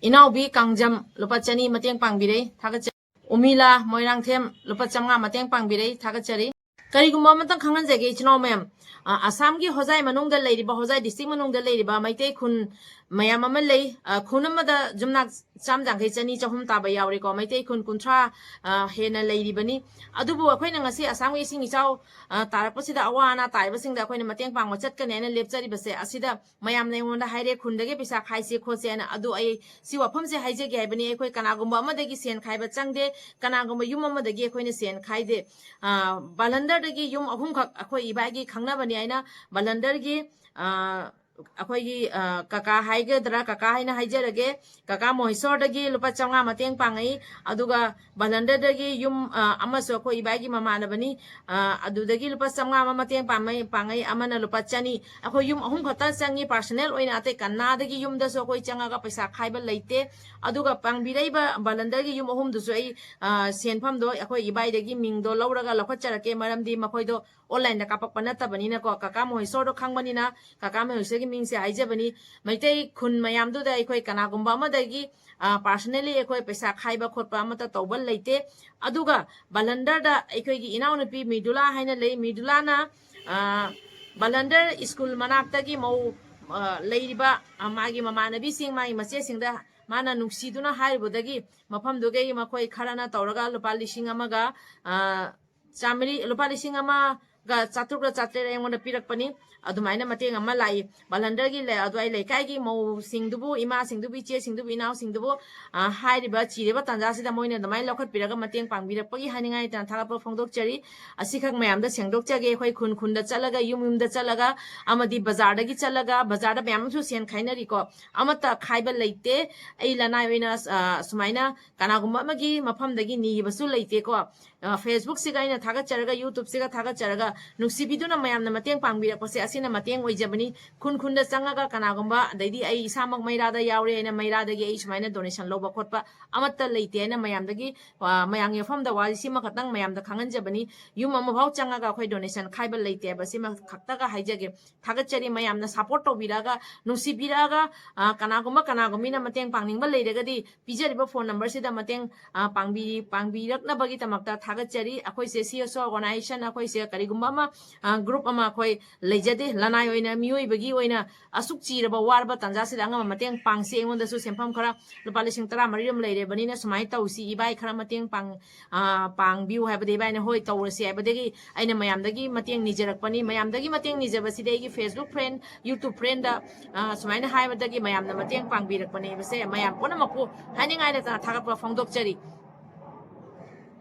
ꯏꯅꯥꯎꯕꯤ ꯀꯥꯡꯖꯝ ꯂꯨꯄꯥ ꯆꯅꯤ ꯃꯇꯦꯡ ꯄꯥꯡꯕꯤꯔꯛꯏ, ꯊꯥꯒꯠꯆꯔꯤ꯫ ꯎꯃꯤꯂꯥ ꯃꯣꯏꯔꯥꯡꯊꯦꯝ ꯂꯨꯄꯥ ꯆꯥꯝꯃꯉꯥ ꯃꯇꯦꯡ ꯄꯥꯡꯕꯤꯔꯛꯏ, ꯊꯥꯒꯠꯆꯔꯤ꯫ ꯀꯔꯤꯒꯨꯝꯕ ꯑꯃꯇꯪ ꯈꯪꯍꯟꯖꯒꯦ ꯏꯆꯤꯟ ꯏꯅꯥꯎ ꯃꯌꯥꯝ, ꯑ, ꯑꯁꯥꯝꯒꯤ ꯍꯣꯖꯥꯏ ꯃꯅꯨꯡꯗ ꯂꯩꯔꯤꯕ, ꯍꯣꯖꯥꯏ district ꯃꯅꯨꯡꯗ ꯂꯩꯔꯤꯕ ꯃꯩꯇꯩ ꯈꯨꯟ ꯃꯌꯥꯝ ꯑꯃ ꯂꯩ꯫ ꯑ, ꯈꯨꯟ ꯑꯃꯗ ꯌꯨꯝꯅꯥꯛ ꯆꯥꯝ ꯌꯥꯡꯈꯩ, ꯆꯅꯤ, ꯆꯍꯨꯝ ꯇꯥꯕ ꯌꯥꯎꯔꯦꯀꯣ꯫ ꯃꯩꯇꯩ ꯈꯨꯟ ꯀꯨꯟꯊ꯭ꯔꯥ, ꯑ, ꯍꯦꯟꯅ ꯂꯩꯔꯤꯕꯅꯤ꯫ ꯑꯗꯨꯕꯨ ꯑꯩꯈꯣꯏꯅ ꯉꯁꯤ ꯑꯁꯥꯝꯒꯤ ꯏꯁꯤꯡ ꯏꯆꯥꯎ, ꯑ, ꯇꯥꯔꯛꯄꯁꯤꯗ ꯑꯋꯥ ꯑꯅꯥ ꯇꯥꯔꯤꯕꯁꯤꯡꯗ ꯑꯩꯈꯣꯏꯅ ꯃꯇꯦꯡ ꯄꯥꯡꯕ ꯆꯠꯀꯅꯤ ꯍꯥꯏꯅ ꯂꯦꯞꯆꯔꯤꯕꯁꯦ, ꯑꯁꯤꯗ ꯃꯌꯥꯝꯅ ꯑꯩꯉꯣꯟꯗ ꯍꯥꯏꯔꯦ, "ꯈꯨꯟꯗꯒꯤ ꯄꯩꯁꯥ ꯈꯥꯏꯁꯦ ꯈꯣꯠꯁꯦ" ꯍꯥꯏꯅ꯫ ꯑꯗꯨ ꯑꯩ ꯁꯤ ꯋꯥꯐꯝꯁꯦ ꯍꯥꯏꯖꯒꯦ ꯍꯥꯏꯕꯅꯤ꯫ ꯑꯩꯈꯣꯏ ꯀꯅꯥꯒꯨꯝꯕ ꯑꯃꯗꯒꯤ ꯁꯦꯟ ꯈꯥꯏꯕ ꯆꯪꯗꯦ, ꯀꯅꯥꯒꯨꯝꯕ ꯌꯨꯝ ꯑꯃꯗꯒꯤ ꯑꯩꯈꯣꯏꯅ ꯁꯦꯟ ꯈꯥꯏꯗꯦ꯫ ꯑ, ꯕꯥꯂꯟꯗꯔꯗꯒꯤ ꯌꯨꯝ ꯑꯍꯨꯝꯈꯛ ꯑꯩꯈꯣꯏ ꯏꯕꯥꯏꯒꯤ ꯈꯪꯅꯕꯅꯤ ꯍꯥꯏꯅ ꯕꯥꯂꯟꯗꯔꯒꯤ, ꯑ, ꯑꯩꯈꯣꯏꯒꯤ, ꯑ, ꯀꯀꯥ ꯍꯥꯏꯒꯗ꯭ꯔꯥ, ꯀꯀꯥ ꯍꯥꯏꯅ ꯍꯥꯏꯖꯔꯒꯦ, ꯀꯀꯥ ꯃꯣꯍꯦꯁꯣꯔꯗꯒꯤ ꯂꯨꯄꯥ ꯆꯥꯝꯃꯉꯥ ꯃꯇꯦꯡ ꯄꯥꯡꯉꯛꯏ꯫ ꯑꯗꯨꯒ ꯕꯥꯂꯟꯗꯔꯗꯒꯤ ꯌꯨꯝ, ꯑ, ꯑꯃꯁꯨ ꯑꯩꯈꯣꯏ ꯏꯕꯥꯏꯒꯤ ꯃꯃꯥꯟꯅꯕꯅꯤ, ꯑ, ꯑꯗꯨꯗꯒꯤ ꯂꯨꯄꯥ ꯆꯥꯝꯃꯉꯥ ꯑꯃ ꯃꯇꯦꯡ ꯄꯥꯡꯉꯩ, ꯄꯥꯡꯉꯩ, ꯑꯃꯅ ꯂꯨꯄꯥ ꯆꯅꯤ꯫ ꯑꯩꯈꯣꯏ ꯌꯨꯝ ꯑꯍꯨꯝ ꯈꯛꯇ ꯆꯪꯉꯤ, personal ꯑꯣꯏꯅ꯫ ꯑꯇꯩ ꯀꯅꯥꯗꯒꯤ ꯌꯨꯝꯗꯁꯨ ꯑꯩꯈꯣꯏ ꯆꯪꯉꯒ ꯄꯩꯁꯥ ꯈꯥꯏꯕ ꯂꯩꯇꯦ꯫ ꯑꯗꯨꯒ ꯄꯥꯡꯕꯤꯔꯛꯏꯕ ꯕꯥꯂꯟꯗꯔꯒꯤ ꯌꯨꯝ ꯑꯍꯨꯝꯗꯨꯁꯨ ꯑꯩ, ꯑ, ꯁꯦꯟꯐꯝꯗꯣ ꯑꯩꯈꯣꯏ ꯏꯕꯥꯏꯗꯒꯤ ꯃꯤꯡꯗꯣ ꯂꯧꯔꯒ ꯂꯧꯈꯠꯆꯔꯛꯀꯦ, ꯃꯔꯝꯗꯤ ꯃꯈꯣꯏꯗꯣ online ꯗ ꯀꯥꯞꯄꯛꯄ ꯅꯠꯇꯕꯅꯤꯅꯀꯣ꯫ ꯀꯀꯥ ꯃꯣꯍꯦꯁꯣꯔꯗꯣ ꯈꯪꯕꯅꯤꯅ ꯀꯀꯥ ꯃꯣꯍꯦꯁꯣꯔꯒꯤ ꯃꯤꯡꯁꯦ ꯍꯥꯏꯖꯕꯅꯤ꯫ ꯃꯩꯇꯩ ꯈꯨꯟ ꯃꯌꯥꯝꯗꯨꯗ ꯑꯩꯈꯣꯏ ꯀꯅꯥꯒꯨꯝꯕ ꯑꯃꯗꯒꯤ, ꯑ, personally ꯑꯩꯈꯣꯏ ꯄꯩꯁꯥ ꯈꯥꯏꯕ ꯈꯣꯠꯄ ꯑꯃꯠꯇ ꯇꯧꯕ ꯂꯩꯇꯦ꯫ ꯑꯗꯨꯒ ꯕꯥꯂꯟꯗꯔꯗ ꯑꯩꯈꯣꯏꯒꯤ ꯏꯅꯥꯎꯅꯨꯄꯤ ꯃꯤꯗꯨꯂꯥ ꯍꯥꯏꯅ ꯂꯩ꯫ ꯃꯤꯗꯨꯂꯥꯅ, ꯑ, ꯕꯥꯂꯟꯗꯔ ꯁ꯭ꯀꯨꯜ ꯃꯅꯥꯛꯇꯒꯤ ꯃꯧ, ꯑ, ꯂꯩꯔꯤꯕ, ꯑ, ꯃꯥꯒꯤ ꯃꯃꯥꯟꯅꯕꯤꯁꯤꯡ, ꯃꯥꯒꯤ ꯃꯆꯦꯁꯤꯡꯗ ꯃꯥꯅ ꯅꯨꯡꯁꯤꯗꯨꯅ ꯍꯥꯏꯔꯨꯕꯗꯒꯤ ꯃꯐꯝꯗꯨꯒꯤ ꯃꯈꯣꯏ ꯈꯔꯅ ꯇꯧꯔꯒ ꯂꯨꯄꯥ ꯂꯤꯁꯤꯡ ꯑꯃꯒ, ꯑ, ꯆꯥꯃꯔꯤ, ꯂꯨꯄꯥ ꯂꯤꯁꯤꯡ ꯑꯃ ꯆꯥꯇ꯭ꯔꯨꯛꯂ ꯆꯥꯇ꯭ꯔꯦꯠ ꯑꯩꯉꯣꯟꯗ ꯄꯤꯔꯛꯄꯅꯤ꯫ ꯑꯗꯨꯃꯥꯏꯅ ꯃꯇꯦꯡ ꯑꯃ ꯂꯥꯛꯏ꯫ ꯕꯥꯂꯟꯗꯔꯒꯤ ꯂꯩ-, ꯑꯗꯨꯋꯥꯏ ꯂꯩꯀꯥꯏꯒꯤ ꯃꯧꯁꯤꯡꯗꯨꯕꯨ, ꯏꯃꯥꯁꯤꯡꯗꯨꯕꯨ, ꯏꯆꯦꯁꯤꯡꯗꯨꯕꯨ, ꯏꯅꯥꯎꯁꯤꯡꯗꯨꯕꯨ, ꯑ, ꯍꯥꯏꯔꯤꯕ ꯆꯤꯔꯤꯕ ꯇꯥꯟꯖꯥꯁꯤꯗ ꯃꯣꯏꯅ ꯑꯗꯨꯃꯥꯏꯅ ꯂꯧꯈꯠꯄꯤꯔꯒ ꯃꯇꯦꯡ ꯄꯥꯡꯕꯤꯔꯛꯄꯒꯤ ꯍꯥꯏꯅꯤꯡꯉꯥꯏ ꯂꯩꯇꯅ ꯊꯥꯒꯠꯄ ꯐꯣꯡꯗꯣꯛꯆꯔꯤ꯫ ꯑꯁꯤꯈꯛ ꯃꯌꯥꯝꯗ ꯁꯦꯡꯗꯣꯛꯆꯒꯦ꯫ ꯑꯩꯈꯣꯏ ꯈꯨꯟ ꯈꯨꯟꯗ ꯆꯠꯂꯒ, ꯌꯨꯝ ꯌꯨꯝꯗ ꯆꯠꯂꯒ, ꯑꯃꯗꯤ ꯕꯖꯥꯔꯗꯒꯤ ꯆꯠꯂꯒ, ꯕꯖꯥꯔꯗ ꯃꯌꯥꯝ ꯑꯃꯁꯨ ꯁꯦꯟ ꯈꯥꯏꯅꯔꯤꯀꯣ꯫ ꯑꯃꯠꯇ ꯈꯥꯏꯕ ꯂꯩꯇꯦ꯫ ꯑꯩ ꯂꯅꯥꯏ ꯑꯣꯏꯅ, ꯑ, ꯁꯨꯃꯥꯏꯅ ꯀꯅꯥꯒꯨꯝꯕ ꯑꯃꯒꯤ ꯃꯐꯝꯗꯒꯤ ꯅꯤꯕꯁꯨ ꯂꯩꯇꯦꯀꯣ꯫ ꯑ, Facebook-ꯁꯤꯒ ꯑꯩꯅ ꯊꯥꯒꯠꯆꯔꯒ, YouTube-ꯁꯤꯒ ꯊꯥꯒꯠꯆꯔꯒ, ꯅꯨꯡꯁꯤꯕꯤꯗꯨꯅ ꯃꯌꯥꯝꯅ ꯃꯇꯦꯡ ꯄꯥꯡꯕꯤꯔꯛꯄꯁꯦ, ꯑꯁꯤꯅ ꯃꯇꯦꯡ ꯑꯣꯏꯖꯕꯅꯤ꯫ ꯈꯨꯟ ꯈꯨꯟꯗ ꯆꯪꯉꯒ ꯀꯅꯥꯒꯨꯝꯕ, ꯑꯗꯩꯗꯤ ꯑꯩ ꯏꯁꯥꯃꯛ ꯃꯩꯔꯥꯗ ꯌꯥꯎꯔꯦ ꯍꯥꯏꯅ ꯃꯩꯔꯥꯗꯒꯤ ꯑꯩ ꯁꯨꯃꯥꯏꯅ donation ꯂꯧꯕ ꯈꯣꯠꯄ ꯑꯃꯠꯇ ꯂꯩꯇꯦ ꯍꯥꯏꯅ ꯃꯌꯥꯝꯗꯒꯤ, ꯑ, ꯃꯌꯥꯝꯒꯤ ꯃꯐꯝꯗ ꯋꯥꯁꯤ ꯁꯤꯃ ꯈꯛꯇꯪ ꯃꯌꯥꯝꯗ ꯈꯪꯍꯟꯖꯕꯅꯤ꯫ ꯌꯨꯝ ꯑꯃꯐꯥꯎ ꯆꯪꯉꯒ ꯑꯩꯈꯣꯏ donation ꯈꯥꯏꯕ ꯂꯩꯇꯦ ꯍꯥꯏꯕ ꯁꯤꯃ ꯈꯛꯇꯒ ꯍꯥꯏꯖꯒꯦ꯫ ꯊꯥꯒꯠꯆꯔꯤ꯫ ꯃꯌꯥꯝꯅ support ꯇꯧꯕꯤꯔꯛꯑꯒ, ꯅꯨꯡꯁꯤꯕꯤꯔꯛꯑꯒ, ꯑ, ꯀꯅꯥꯒꯨꯝꯕ, ꯀꯅꯥꯒꯨꯝꯕꯤꯅ ꯃꯇꯦꯡ ꯄꯥꯡꯅꯤꯡꯕ ꯂꯩꯔꯒꯗꯤ ꯄꯤꯖꯔꯤꯕ phone number-ꯁꯤꯗ ꯃꯇꯦꯡ, ꯑ, ꯄꯥꯡꯕꯤ-, ꯄꯥꯡꯕꯤꯔꯛꯅꯕꯒꯤꯗꯃꯛꯇ ꯊꯥꯒꯠꯆꯔꯤ꯫ ꯑꯩꯈꯣꯏꯁꯦ C S O organization, ꯑꯩꯈꯣꯏꯁꯦ ꯀꯔꯤꯒꯨꯝꯕ ꯑꯃ, ꯑ, group ꯑꯃ ꯑꯩꯈꯣꯏ ꯂꯩꯖꯗꯦ꯫ ꯂꯅꯥꯏ ꯑꯣꯏꯅ, ꯃꯤꯑꯣꯏꯕꯒꯤ ꯑꯣꯏꯅ ꯑꯁꯨꯛ ꯆꯤꯔꯕ ꯋꯥꯔꯕ ꯇꯥꯟꯖꯥꯁꯤꯗ ꯑꯉꯝꯕ ꯃꯇꯦꯡ ꯄꯥꯡꯁꯤ꯫ ꯑꯩꯉꯣꯟꯗꯁꯨ ꯁꯦꯟꯐꯝ ꯈꯔ ꯂꯨꯄꯥ ꯂꯤꯁꯤꯡ ꯇꯔꯥ ꯃꯔꯤ ꯑꯃ ꯂꯩꯔꯕꯅꯤꯅ ꯁꯨꯃꯥꯏꯅ ꯇꯧꯁꯤ, ꯏꯕꯥꯏ ꯈꯔ ꯃꯇꯦꯡ ꯄꯥꯡ-, ꯑ, ꯄꯥꯡꯕꯤꯌꯨ ꯍꯥꯏꯕꯗ ꯏꯕꯥꯏꯅ ꯍꯣꯏ ꯇꯧꯔꯁꯤ ꯍꯥꯏꯕꯗꯒꯤ ꯑꯩꯅ ꯃꯌꯥꯝꯗꯒꯤ ꯃꯇꯦꯡ ꯅꯤꯖꯔꯛꯄꯅꯤ꯫ ꯃꯌꯥꯝꯗꯒꯤ ꯃꯇꯦꯡ ꯅꯤꯖꯕꯁꯤꯗꯤ ꯑꯩꯒꯤ Facebook friend, YouTube friend-ꯗ, ꯑ, ꯁꯨꯃꯥꯏꯅ ꯍꯥꯏꯕꯗꯒꯤ ꯃꯌꯥꯝꯅ ꯃꯇꯦꯡ ꯄꯥꯡꯕꯤꯔꯛꯄꯅꯦꯕꯁꯦ ꯃꯌꯥꯝ ꯄꯨꯝꯅꯃꯛꯄꯨ ꯍꯥꯏꯅꯤꯡꯉꯥꯏ ꯂꯩꯇꯅ ꯊꯥꯒꯠꯄ ꯐꯣꯡꯗꯣꯛꯆꯔꯤ꯫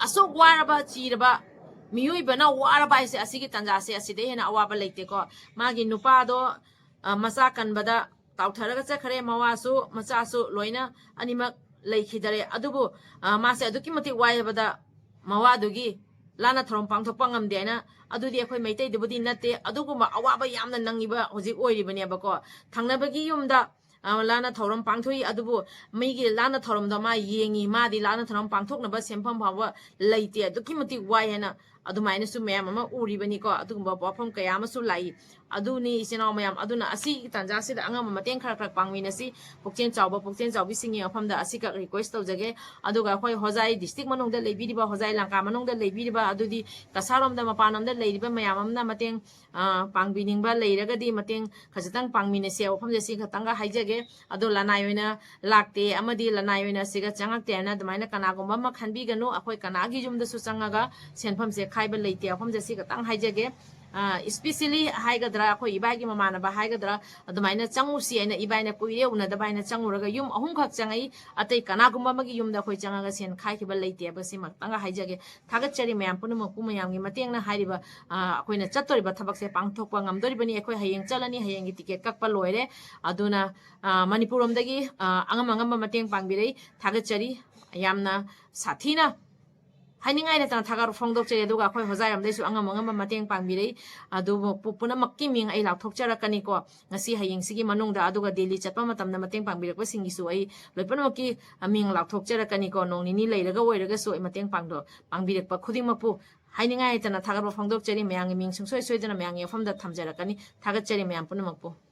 ꯑꯁꯨꯛ ꯋꯥꯔꯕ, ꯆꯤꯔꯕ ꯃꯤꯑꯣꯏꯕꯅ ꯋꯥꯔꯕ ꯍꯥꯏꯁꯦ ꯑꯁꯤꯒꯤ ꯇꯥꯟꯖꯥꯁꯦ ꯑꯁꯤꯗꯩ ꯍꯦꯟꯅ ꯑꯋꯥꯕ ꯂꯩꯇꯦꯀꯣ꯫ ꯃꯥꯒꯤ ꯅꯨꯄꯥꯗꯣ, ꯑ, ꯃꯆꯥ ꯀꯟꯕꯗ ꯇꯥꯎꯊꯔꯒ ꯆꯠꯈ꯭ꯔꯦ꯫ ꯃꯋꯥꯁꯨ ꯃꯆꯥꯁꯨ ꯂꯣꯏꯅ ꯑꯅꯤꯃꯛ ꯂꯩꯈꯤꯗꯔꯦ꯫ ꯑꯗꯨꯕꯨ, ꯑ, ꯃꯥꯁꯦ ꯑꯗꯨꯛꯀꯤ ꯃꯇꯤꯛ ꯋꯥꯏ ꯍꯥꯏꯕꯗ ꯃꯋꯥꯗꯨꯒꯤ ꯂꯥꯟꯅ ꯊꯧꯔꯝ ꯄꯥꯡꯊꯣꯛꯄ ꯉꯝꯗꯦ ꯍꯥꯏꯅ, ꯑꯗꯨꯗꯤ ꯑꯩꯈꯣꯏ ꯃꯩꯇꯩꯗꯕꯨꯗꯤ ꯅꯠꯇꯦ, ꯑꯗꯨꯒꯨꯝꯕ ꯑꯋꯥꯕ ꯌꯥꯝꯅ ꯅꯪꯉꯤꯕ ꯍꯧꯖꯤꯛ ꯑꯣꯏꯔꯤꯕꯅꯦꯕꯀꯣ꯫ ꯊꯪꯅꯕꯒꯤ ꯌꯨꯝꯗ, ꯑ, ꯂꯥꯟꯅ ꯊꯧꯔꯝ ꯄꯥꯡꯊꯣꯛꯏ, ꯑꯗꯨꯕꯨ ꯃꯤꯒꯤ ꯂꯥꯟꯅ ꯊꯧꯔꯝꯗꯣ ꯃꯥ ꯌꯦꯡꯉꯤ, ꯃꯥꯗꯤ ꯂꯥꯟꯅ ꯊꯧꯔꯝ ꯄꯥꯡꯊꯣꯛꯅꯕ ꯁꯦꯟꯐꯝ ꯐꯥꯎꯕ ꯂꯩꯇꯦ, ꯑꯗꯨꯛꯀꯤ ꯃꯇꯤꯛ ꯋꯥꯏ ꯍꯥꯏꯅ ꯑꯗꯨꯃꯥꯏꯅꯁꯨ ꯃꯌꯥꯝ ꯑꯃ ꯎꯔꯤꯕꯅꯤꯀꯣ꯫ ꯑꯗꯨꯒꯨꯝꯕ ꯋꯥꯐꯝ ꯀꯌꯥ ꯑꯃꯁꯨ ꯂꯥꯛꯏ꯫ ꯑꯗꯨꯅꯤ ꯏꯆꯤꯟ ꯏꯅꯥꯎ ꯃꯌꯥꯝ, ꯑꯗꯨꯅ ꯑꯁꯤꯒꯤ ꯇꯥꯟꯖꯥꯁꯤꯗ ꯑꯉꯝꯕ ꯃꯇꯦꯡ ꯈꯔ ꯈꯔ ꯄꯥꯡꯃꯤꯟꯅꯁꯤ꯫ ꯄꯨꯛꯆꯦꯜ ꯆꯥꯎꯕ, ꯄꯨꯛꯆꯦꯜ ꯆꯥꯎꯕꯤꯁꯤꯡꯒꯤ ꯃꯐꯝꯗ ꯑꯁꯤꯈꯛ request ꯇꯧꯖꯒꯦ꯫ ꯑꯗꯨꯒ ꯑꯩꯈꯣꯏ ꯍꯣꯖꯥꯏ district ꯃꯅꯨꯡꯗ ꯂꯩꯕꯤꯔꯤꯕ, ꯍꯣꯖꯥꯏ ꯂꯪꯀꯥ ꯃꯅꯨꯡꯗ ꯂꯩꯕꯤꯔꯤꯕ, ꯑꯗꯨꯗꯤ ꯀꯁꯥꯔꯣꯝꯗ ꯃꯄꯥꯟꯂꯣꯝꯗ ꯂꯩꯔꯤꯕ ꯃꯌꯥꯝ ꯑꯃꯅ ꯃꯇꯦꯡ, ꯑ, ꯄꯥꯡꯕꯤꯅꯤꯡꯕ ꯂꯩꯔꯒꯗꯤ ꯃꯇꯦꯡ ꯈꯖꯤꯛꯇꯪ ꯄꯥꯡꯃꯤꯟꯅꯁꯤ ꯍꯥꯏꯕ ꯋꯥꯐꯝꯁꯦ ꯁꯤ ꯈꯛꯇꯪꯒ ꯍꯥꯏꯖꯒꯦ꯫ ꯑꯗꯣ ꯂꯅꯥꯏ ꯑꯣꯏꯅ ꯂꯥꯛꯇꯦ ꯑꯃꯗꯤ ꯂꯅꯥꯏ ꯑꯣꯏꯅ ꯁꯤꯒ ꯆꯪꯉꯛꯇꯦ ꯍꯥꯏꯅ ꯑꯗꯨꯃꯥꯏꯅ ꯀꯅꯥꯒꯨꯝꯕ ꯑꯃ ꯈꯟꯕꯤꯒꯅꯨ꯫ ꯑꯩꯈꯣꯏ ꯀꯅꯥꯒꯤ ꯌꯨꯝꯗꯁꯨ ꯆꯪꯉꯒ ꯁꯦꯟꯐꯝꯁꯦ ꯈꯥꯏꯕ ꯂꯩꯇꯦ꯫ ꯋꯥꯐꯝꯁꯦ ꯁꯤ ꯈꯛꯇꯪ ꯍꯥꯏꯖꯒꯦ꯫ ꯏꯁꯄꯤꯁꯦꯂꯤ ꯍꯥꯏꯒꯗ꯭ꯔꯥ, ꯑꯩꯈꯣꯏ ꯏꯕꯥꯏꯒꯤ ꯃꯃꯥꯟꯅꯕ ꯍꯥꯏꯒꯗ꯭ꯔꯥ, ꯑꯗꯨꯃꯥꯏꯅ ꯆꯪꯉꯨꯁꯤ ꯍꯥꯏꯅ ꯏꯕꯥꯏꯅ ꯀꯨꯏꯔꯦ ꯎꯅꯗꯕ ꯍꯥꯏꯅ ꯆꯪꯉꯨꯔꯒ ꯌꯨꯝ ꯑꯍꯨꯝꯈꯛ ꯆꯪꯉꯛꯏ꯫ ꯑꯇꯩ ꯀꯅꯥꯒꯨꯝꯕ ꯑꯃꯒꯤ ꯌꯨꯝꯗ ꯑꯩꯈꯣꯏ ꯆꯪꯉꯒ ꯁꯦꯟ ꯈꯥꯏꯈꯤꯕ ꯂꯩꯇꯦ ꯍꯥꯏꯕꯁꯤꯃꯛꯇꯪꯒ ꯍꯥꯏꯖꯒꯦ꯫ ꯊꯥꯒꯠꯆꯔꯤ ꯃꯌꯥꯝ ꯄꯨꯝꯅꯃꯛꯄꯨ, ꯃꯌꯥꯝꯒꯤ ꯃꯇꯦꯡꯅ ꯍꯥꯏꯔꯤꯕ, ꯑ, ꯑꯩꯈꯣꯏꯅ ꯆꯠꯇꯣꯔꯤꯕ ꯊꯕꯛꯁꯦ ꯄꯥꯡꯊꯣꯛꯄ ꯉꯝꯗꯣꯔꯤꯕꯅꯤ꯫ ꯑꯩꯈꯣꯏ ꯍꯌꯦꯡ ꯆꯠꯂꯅꯤ, ꯍꯌꯦꯡꯒꯤ ꯇꯤꯀꯦꯠ ꯀꯛꯄ ꯂꯣꯏꯔꯦ꯫ ꯑꯗꯨꯅ, ꯑ, ꯃꯅꯤꯄꯨꯔ ꯂꯣꯝꯗꯒꯤ, ꯑ, ꯑꯉꯝ ꯑꯉꯝꯕ ꯃꯇꯦꯡ ꯄꯥꯡꯕꯤꯔꯛꯏ꯫ ꯊꯥꯒꯠꯆꯔꯤ꯫ ꯌꯥꯝꯅ ꯁꯥꯊꯤꯅ ꯍꯥꯏꯅꯤꯡꯉꯥꯏ ꯂꯩꯇꯅ ꯊꯥꯒꯠ ꯐꯣꯡꯗꯣꯛꯆꯔꯤ꯫ ꯑꯗꯨꯒ ꯑꯩꯈꯣꯏ ꯍꯣꯖꯥꯏꯔꯣꯝꯗꯒꯤꯁꯨ ꯑꯉꯝ ꯑꯉꯝꯕ ꯃꯇꯦꯡ ꯄꯥꯡꯕꯤꯔꯛꯏ꯫ ꯑꯗꯨꯕꯨ ꯄꯨ-, ꯄꯨꯝꯅꯃꯛꯀꯤ ꯃꯤꯡ ꯑꯩ ꯂꯥꯎꯊꯣꯛꯆꯔꯛꯀꯅꯤꯀꯣ꯫ ꯉꯁꯤ ꯍꯌꯦꯡꯁꯤꯒꯤ ꯃꯅꯨꯡꯗ, ꯑꯗꯨꯒ ꯗꯦꯜꯂꯤ ꯆꯠꯄ ꯃꯇꯝꯗ ꯃꯇꯦꯡ ꯄꯥꯡꯕꯤꯔꯛꯄꯁꯤꯡꯒꯤꯁꯨ ꯑꯩ ꯂꯣꯏ ꯄꯨꯝꯅꯃꯛꯀꯤ ꯃꯤꯡ ꯂꯥꯎꯊꯣꯛꯆꯔꯛꯀꯅꯤꯀꯣ꯫ ꯅꯣꯡ ꯅꯤꯅꯤ ꯂꯩꯔꯒ ꯑꯣꯏꯔꯒꯁꯨ ꯑꯩ ꯃꯇꯦꯡ ꯄꯥꯡꯗꯣ-, ꯄꯥꯡꯕꯤꯔꯛꯄ ꯈꯨꯗꯤꯡꯃꯛꯄꯨ ꯍꯥꯏꯅꯤꯡꯉꯥꯏ ꯂꯩꯇꯅ ꯊꯥꯒꯠꯄ ꯐꯣꯡꯗꯣꯛꯆꯔꯤ꯫ ꯃꯌꯥꯝꯒꯤ ꯃꯤꯡ ꯁꯨꯡꯁꯣꯏ ꯁꯣꯏꯗꯅ ꯃꯌꯥꯝꯒꯤ ꯃꯐꯝꯗ ꯊꯝꯖꯔꯛꯀꯅꯤ꯫ ꯊꯥꯒꯠꯆꯔꯤ ꯃꯌꯥꯝ ꯄꯨꯝꯅꯃꯛꯄꯨ꯫